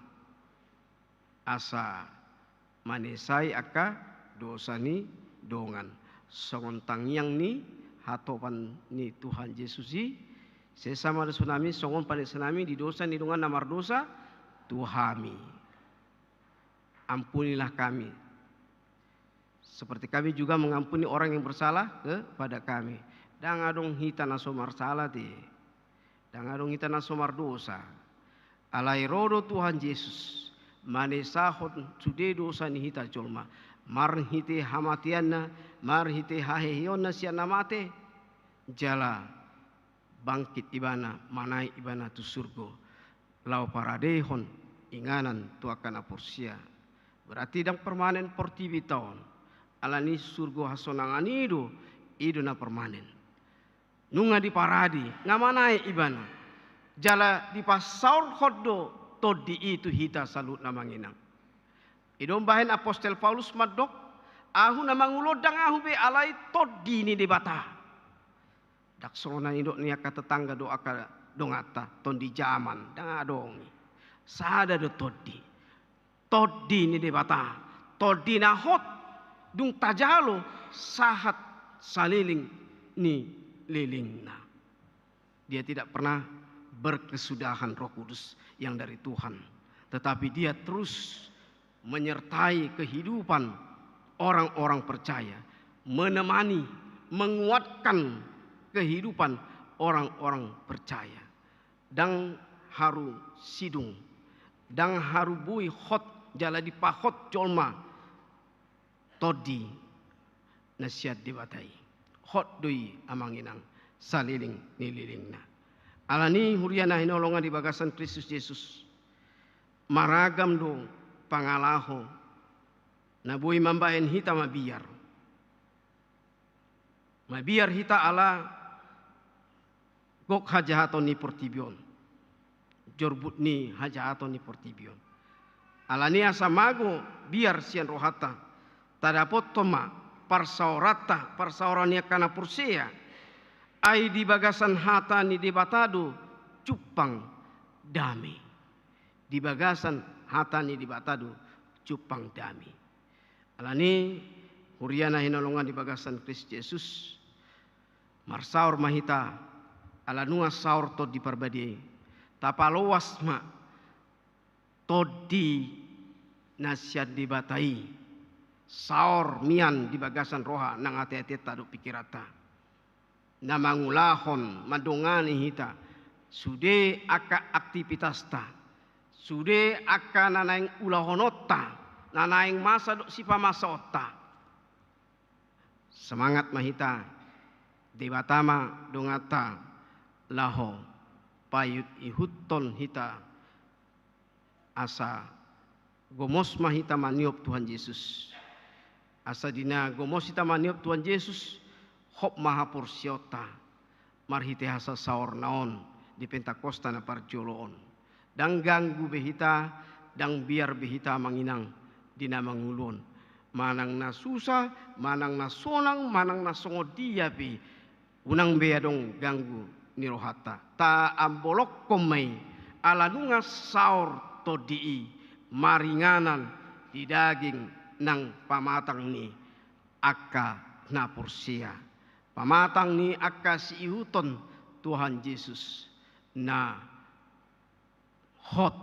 asa manesai angka dosa ni dongan. Songon tangiang ni hatopan ni Tuhan Jesus i, sesa ma dosanami songon panesanami di dosa ni dongan na mardosa tu hami. Ampunilah kami, seperti kami juga mengampuni orang yang bersalah kepada kami. Ndang adong hita na so marsala te. Ndang adong hita na so mardosa. Alai ro do Tuhan Jesus manesahon sude dosa ni hita jolma, marhite hamateanna, marhite haheheonna sian na mate, jala bangkit ibana, manaek ibana tu surgo, laho paradehon inganan tu angka na porsea. Berarti ndang permanen portibinta on. Alani surgo hasonangan i do, i do na permanen. Nunga diparade, nga manaek ibana. Jala dipasaorhon do tondi i tu hita saluhutna amang inang. I do umbahen apostel Paulus mandok, ahu na mangulondang ahu be alai tondi ni Debata. Ndang songon na nidok ni angka tetangga dohot angka donganta, tondi jaman, ndang adong i. Sada do tondi. Tondi ni Debata, tondi na hot, dung tajalo sahat saleleng ni lelengna. Dia tidak pernah berkesudahan Roh Kudus yang dari Tuhan, tetapi dia terus menyertai kehidupan orang-orang percaya, menemani, menguatkan kehidupan orang-orang percaya. Ndang haru sidung, ndang haru boi hot jala dipahot jolma tondi na sian Debata i. Hot do i amang inang, saleleng ni lelengna. Alani huria na hinaholongan di bagasan Kristus Jesus, Maragam do pangalaho na boi mambahen hita mabiar. Mabiar hita ala gok hajahaton ni portibi on, jorbut ni hajahaton ni portibi on. Alani asa mago biar sian rohanta, tadapothon ma parsaoranta, parsaoran ni angka na porsea, ai di bagasan hata ni Debata do jumpang dame. Di bagasan hata ni Debata do jumpang dame. Alani, huria na hinaholongan di bagasan Kristus Jesus, marsaor ma hita, ala nunga saor Tondi Parbadia i, tapaloas ma Tondi na sian Debata i, saor mian di bagasan roha nang ateateta dohot pingkiranta, na mangulahon, mandongani hita, sude angka aktipitasta, sude angka na naeng ulahononta, na naeng masa dohot sipamasaonta. Semangat ma hita, Debata ma donganta laho paihuthon hita, asa gomos ma hita maniop Tuhan Jesus. Asa di na gomos hita maniop Tuhan Jesus, hot ma haporseaonta marhite hasasaorna on di Pentakosta na parjolo on. Ndang ganggu be hita, ndang biar be hita amang inang di na mangolu on. Manang na susa, manang na sonang, manang na songon dia pe, unang be adong ganggu ni rohanta. Taambolonghon ma i, ala nunga saor Tondi i maringanan di daging nang pamatang ni angka na porsea, pamatang ni angka siihuthon Tuhan Jesus na hot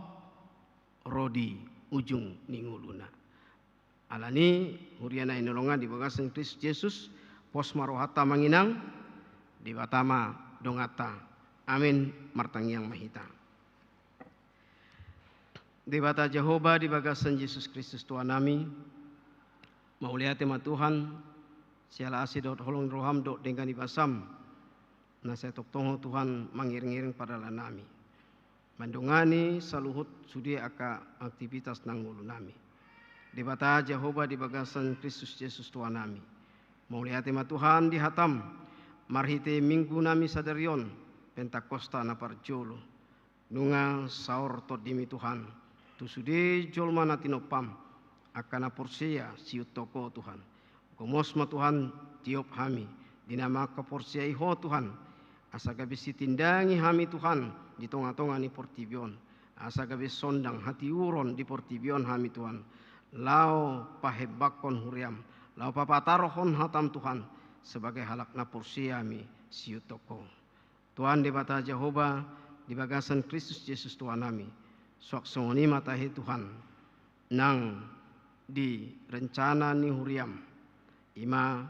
ro di ujung ni ngoluna. Alani, huria na hinaholongan di bagasan Kristus Jesus, pos ma rohanta amang inang, Debata ma donganta. Amin. Martangiang ma hita. Debata Jahowa, di bagasan Jesus Kristus Tuhannami, mauliate ma Tuhan, siala asi dohot holong ni roham dohot denggan ni basam, na sai tongtong Ho Tuhan mangiringiring pardalanannami, mandongani saluhut sude angka aktivitas nang ngolunami. Debata Jahowa, di bagasan Kristus Jesus Tuhannami, mauliate ma Tuhan di hatam, marhite minggunami sadari on, Pentakosta na parjolo. Nunga saor Tondimi Tuhan tu sude jolma na tinompam, angka na porsea siihuthon Ho Tuhan. Gomos ma Tuhan, tiop hami di na mangkaporseai Ho Tuhan, asa gabe sitindangi hami Tuhan di tongatonga ni portibi on, asa gabe sondang hatiuron di portibi on hami Tuhan, laho pahembangkon huriam, laho papatarhon hatam Tuhan, sebagai halak na porsea hami siihuthon Ho. Tuhan Debata Jahowa, di bagasan Kristus Jesus Tuhannami, suang songon i ma tahe Tuhan, nang di rencana ni huriam, i ma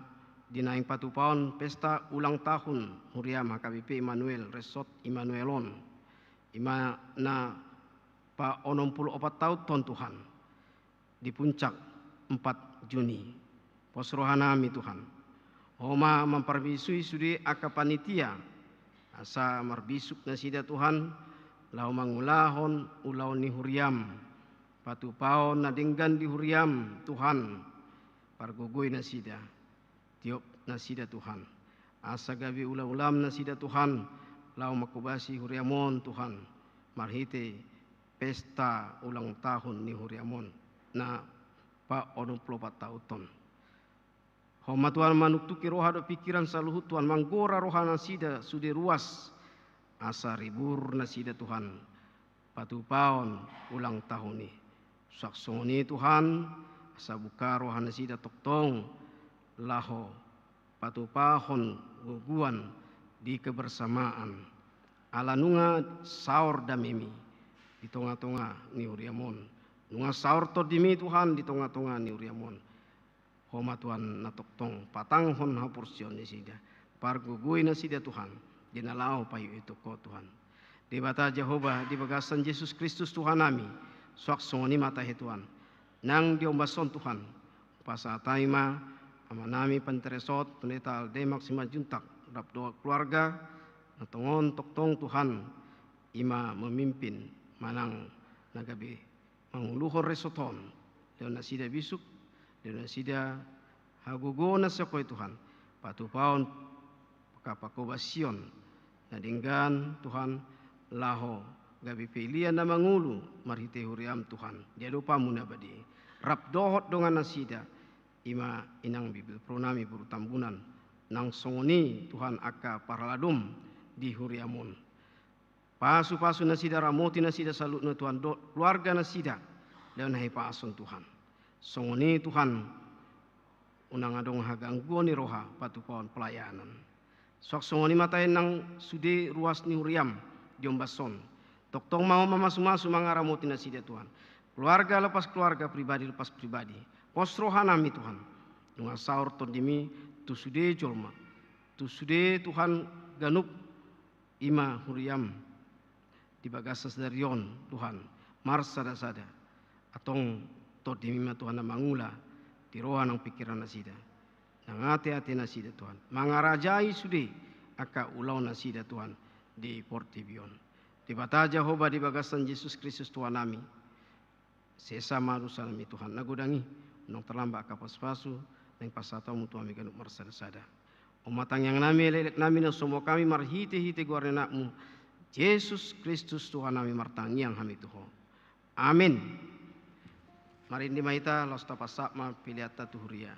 di naeng patupaon pesta ulang tahun huriam H K B P Immanuel, Resort Immanuel on, i ma na paonom pulu opat taon on Tuhan, di puncak empat Juni. Pos rohanami Tuhan, Ho ma mamparbisui sude angka panitia, asa marbisuk nasida Tuhan, laho mangulahon ulaon ni huriam, patupaon na denggan di huriam Tuhan, pargogoi nasida, tiop nasida Tuhan, asa gabe ulaulaam nasida Tuhan, laho manghobasi huriam on Tuhan, marhite pesta ulang tahun ni huriam on na paonom pulu opat taon on. Ho ma Tuhan manuktuki roha dohot pingkiran saluhut Tuhan, manggora roha nasida sude ruas, asa ribur nasida Tuhan, patupaon ulang tahun i. Suang songon i Tuhan, asa buka roha nasida tongtong, laho patupahon gogoan di kebersamaan. Ala nunga saor damemi di tongatonga ni huriam on. Nunga saor Tondimi Tuhan di tongatonga ni huriam on. Ho ma Tuhan na tongtong patanghon haporseaon nasida. Pargogoi nasida Tuhan, di na laho paihuthon Ho Tuhan. Debata Jahowa, di bagasan Jesus Kristus Tuhannami, suang songon i ma tahe Tuhan. Nang di ombas on Tuhan, pasahat hami ma amanami Panteresot, Pendeta Aldemak Simanjuntak, rap dohot keluarga, na tongon tongtong Tuhan, i ma memimpin manang na gabe manguluhon resort on. Lehon nasida bisuk, lehon nasida hagogoon na sai hea, Tuhan, patupaon angka pangkobasion na denggan, Tuhan, laho gabe pelean na mangolu marhite huriaM, Tuhan, di adopanMu na badia, rap dohot dongan nasida, i ma inang bibelvrouw nami boru Tambunan, nang songon i, Tuhan, angka parhaladoM di huriaM on. Pasupasu nasida, ramoti nasida saluhutna, Tuhan, dohot keluarga nasida, lehon hahipason, Tuhan. Songon i, Tuhan, unang adong hagangguon ni roha patupaon pelayanan. Suang songon i ma tahe nang sude ruas ni huriaM di ombas on. Tongtong ma Ho mamasumasu, mangaramoti nasida, Tuhan. Keluarga lepas keluarga, pribadi lepas pribadi. Pos roha nami, Tuhan. Nunga saor TondiMi tu sude jolma. Tu sude, Tuhan, ganup i ma huriaM di bagasan sadari on, Tuhan, marsada-sada. Antong TondiMi ma, Tuhan, na mangula di roha nang pingkiran nasida, nang ate-ate nasida, Tuhan, mangarajai sude angka ulaon nasida, Tuhan, di portibi on. Debata Jahowa, di bagasan Jesus Kristus Tuhan nami, sesa ma dosa nami, Tuhan, na godang i, unang tarlambat angka pasupasu naeng pasahatonMu tu hami ganup marsada-sada. On ma tangiang nami, elek-elek nami, na so mangihut hami marhite-hite goar ni AnakMu, Jesus Kristus Tuhan nami, martangiang hami tu Ho. Amin. Marende ma hita, laos tapasahat ma peleanta tu huria.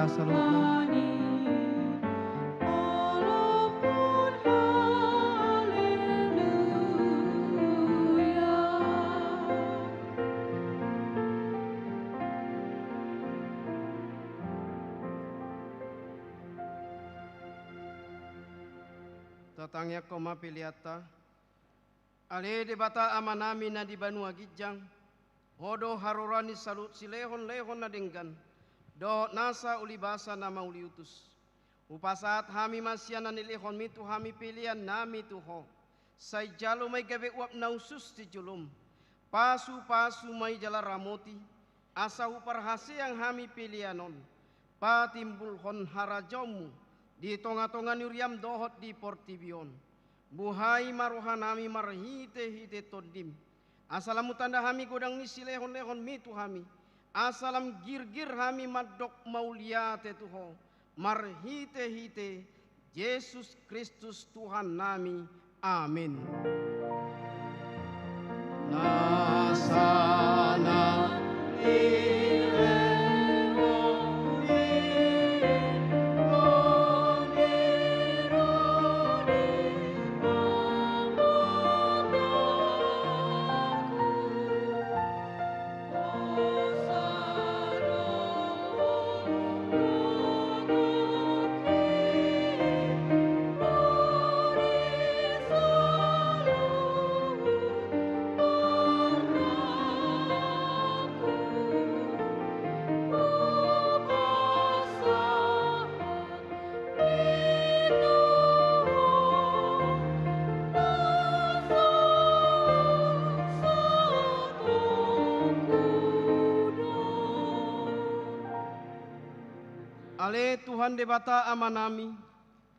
saluhutna. Tatangiangkon ma peleanta. Ale Debata Amanami na di banua ginjang, Ho do haroroan ni saluhut silehonlehon na denggan dohot nasa ulibasa na mauliutus. Hupasahat hami ma sian na nilehonmi tu hami peleannami tu Ho. Sai jalo ma i gabe uap na hushus di jolom. Pasupasu ma i jala ramoti, asa huparhaseang hami pelean on patimbulhon harajaonmu di tongatonga ni huriam dohot di portibi on. Buhai ma rohanami marhitehite Tondim, asa lam hutanda hami godang ni silehonlehonmi tu hami, asa lam girgir hami mandok mauliate tu Ho, marhitehite Jesus Kristus Tuhannami. Amen. Ale Tuhan Debata Amanami,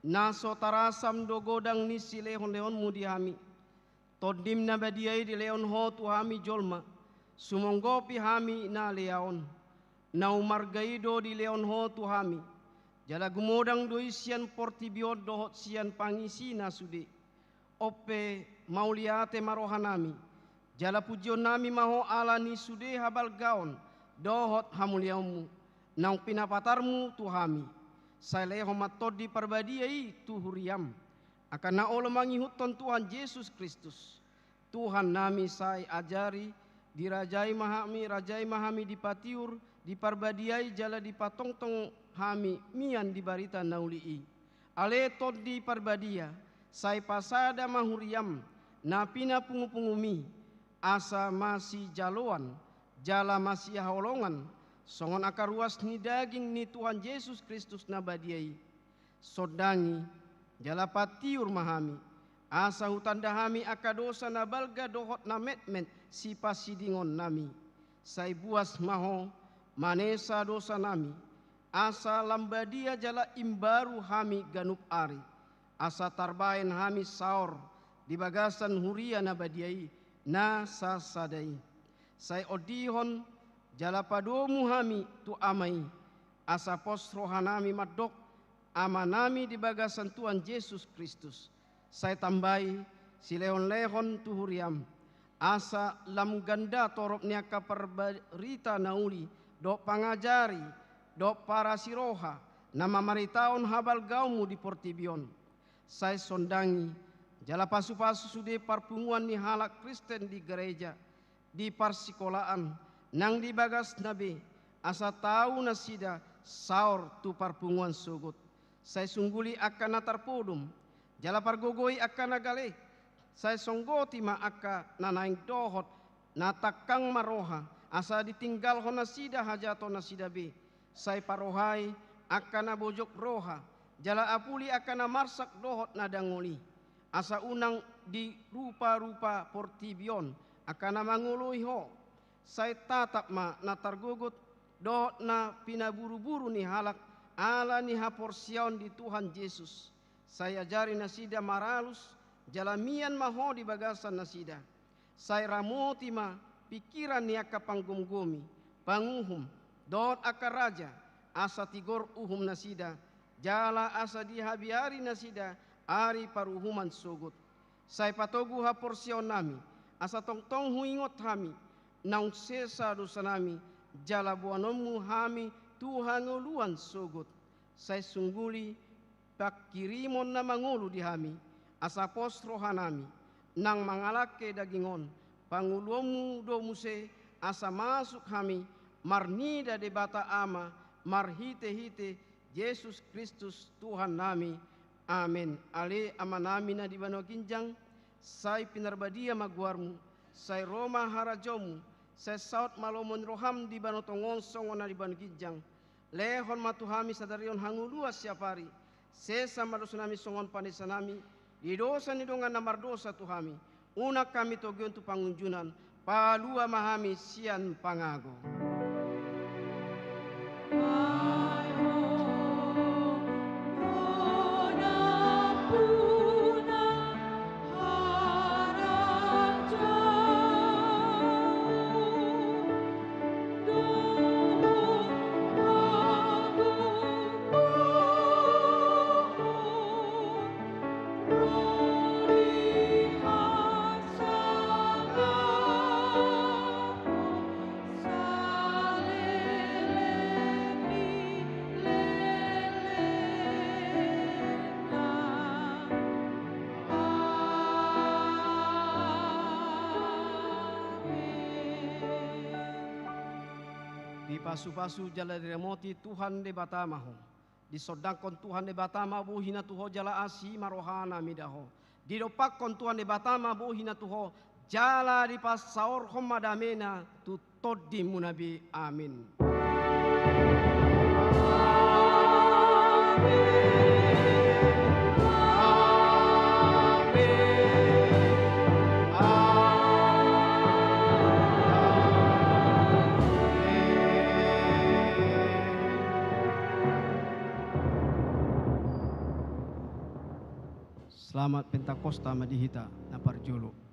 na so tarasam do godang ni silehonlehonmu di hami. Tondim na badia i dilehon Ho tu hami jolma, sumonggopi hami na lea on. Na umarga i do dilehon Ho tu hami, jala gumodang do i sian portibi on dohot sian pangisina sude. On pe, mauliate ma rohanami, jala pujionnami ma Ho ala ni sude habalgaon dohot hamuliaonmu, naung pinapatarmu tu hami. Sai lehon ma Tondi Parbadia i tu huriam, angka na olo mangihuthon Tuhan Jesus Kristus. Tuhannami, sai ajari, dirajai ma hami, rajai ma hami dipatiur, diparbadiai jala dipatongtong hami mian di barita na uli i. Ale Tondi Parbadia, sai pasada ma huriam na pinapungupungumi, asa masijaloan jala masihaholongan, songon angka ruas ni daging ni Tuhan Jesus Kristus na badia i. Sondangi jala patiur ma hami, asa hutanda hami angka dosa na balga dohot na metmet sipasidingonnami. Sai buas ma Ho manesa dosanami, asa lam badia jala imbaru hami ganup ari, asa tarbahen hami saor di bagasan huria na badia i na sasada i. Sai ondihon jala padomu hami tu Ama i, asa pos rohanami mandok, Amanami di bagasan Tuhan Jesus Kristus. Sai tambai silehonlehon tu huriam, asa lam ganda torop ni angka parbarita na uli, dohot pangajari, dohot parasiroha, na mamaritahon habalgaonmu di portibi on. Sai sondangi jala pasupasu sude parpunguan ni halak Kristen di gareja, di parsikolaan, nang di bagasna be, asa tau nasida saor tu parpunguan sogot. Sai sungguli angka na tarpodom, jala pargogoi angka na gale. Sai songgoti ma angka na naeng dohot na tangkang marroha, asa ditinggalhon nasida hajatonnasida be. Sai parohai angka na bojok roha, jala apuli angka na marsak dohot na dangol i. Asa unang diruparupa portibi on angka na mangoloi Ho. Sai tatap ma na targogot dohot na pinaburuburu ni halak ala ni haporseaon di Tuhan Jesus. Sai ajari nasida maralus, jala mian ma Ho di bagasan nasida. Sai ramoti ma pingkiran ni angka panggomgomi, panguhum, dohot angka raja, asa tigor uhumnasida, jala asa dihabiari nasida ari paruhuman sogot. Sai patogu haporseaonnami, asa tongtong huingot hami, naung sesa dosanami, jala boanonmu hami tu hangoluan sogot, sai sungguli panghirimon na mangolu di hami, asa pos rohanami, nang mangalangke daging on, pangoluonmu do muse, asa masuk hami marnida Debata Ama, marhite-hite Jesus Kristus Tuhannami. Amen. Ale Amanami na di banua ginjang, sai pinarbadia ma goarmu, sai ro ma harajaonmu, sai saut ma lomo ni roham di banua tonga on songon na di banua ginjang. Lehon ma tu hami sadari on hangoluan siapari, sesa ma dosanami songon panesanami di dosa ni dongan na mardosa tu hami, unang hami togihon tu pangunjunan, palua ma hami sian pangago. Dipasu-pasu jala diramoti Tuhan Debata ma ho. Disondangkon Tuhan Debata ma bohina tu ho jala asi ma rohana mida ho. Didompakkon Tuhan Debata ma bohina tu ho jala dipasaorhon ma damena tu tondimuna be. Amin. Selamat Pentakosta ma di hita na parjolo.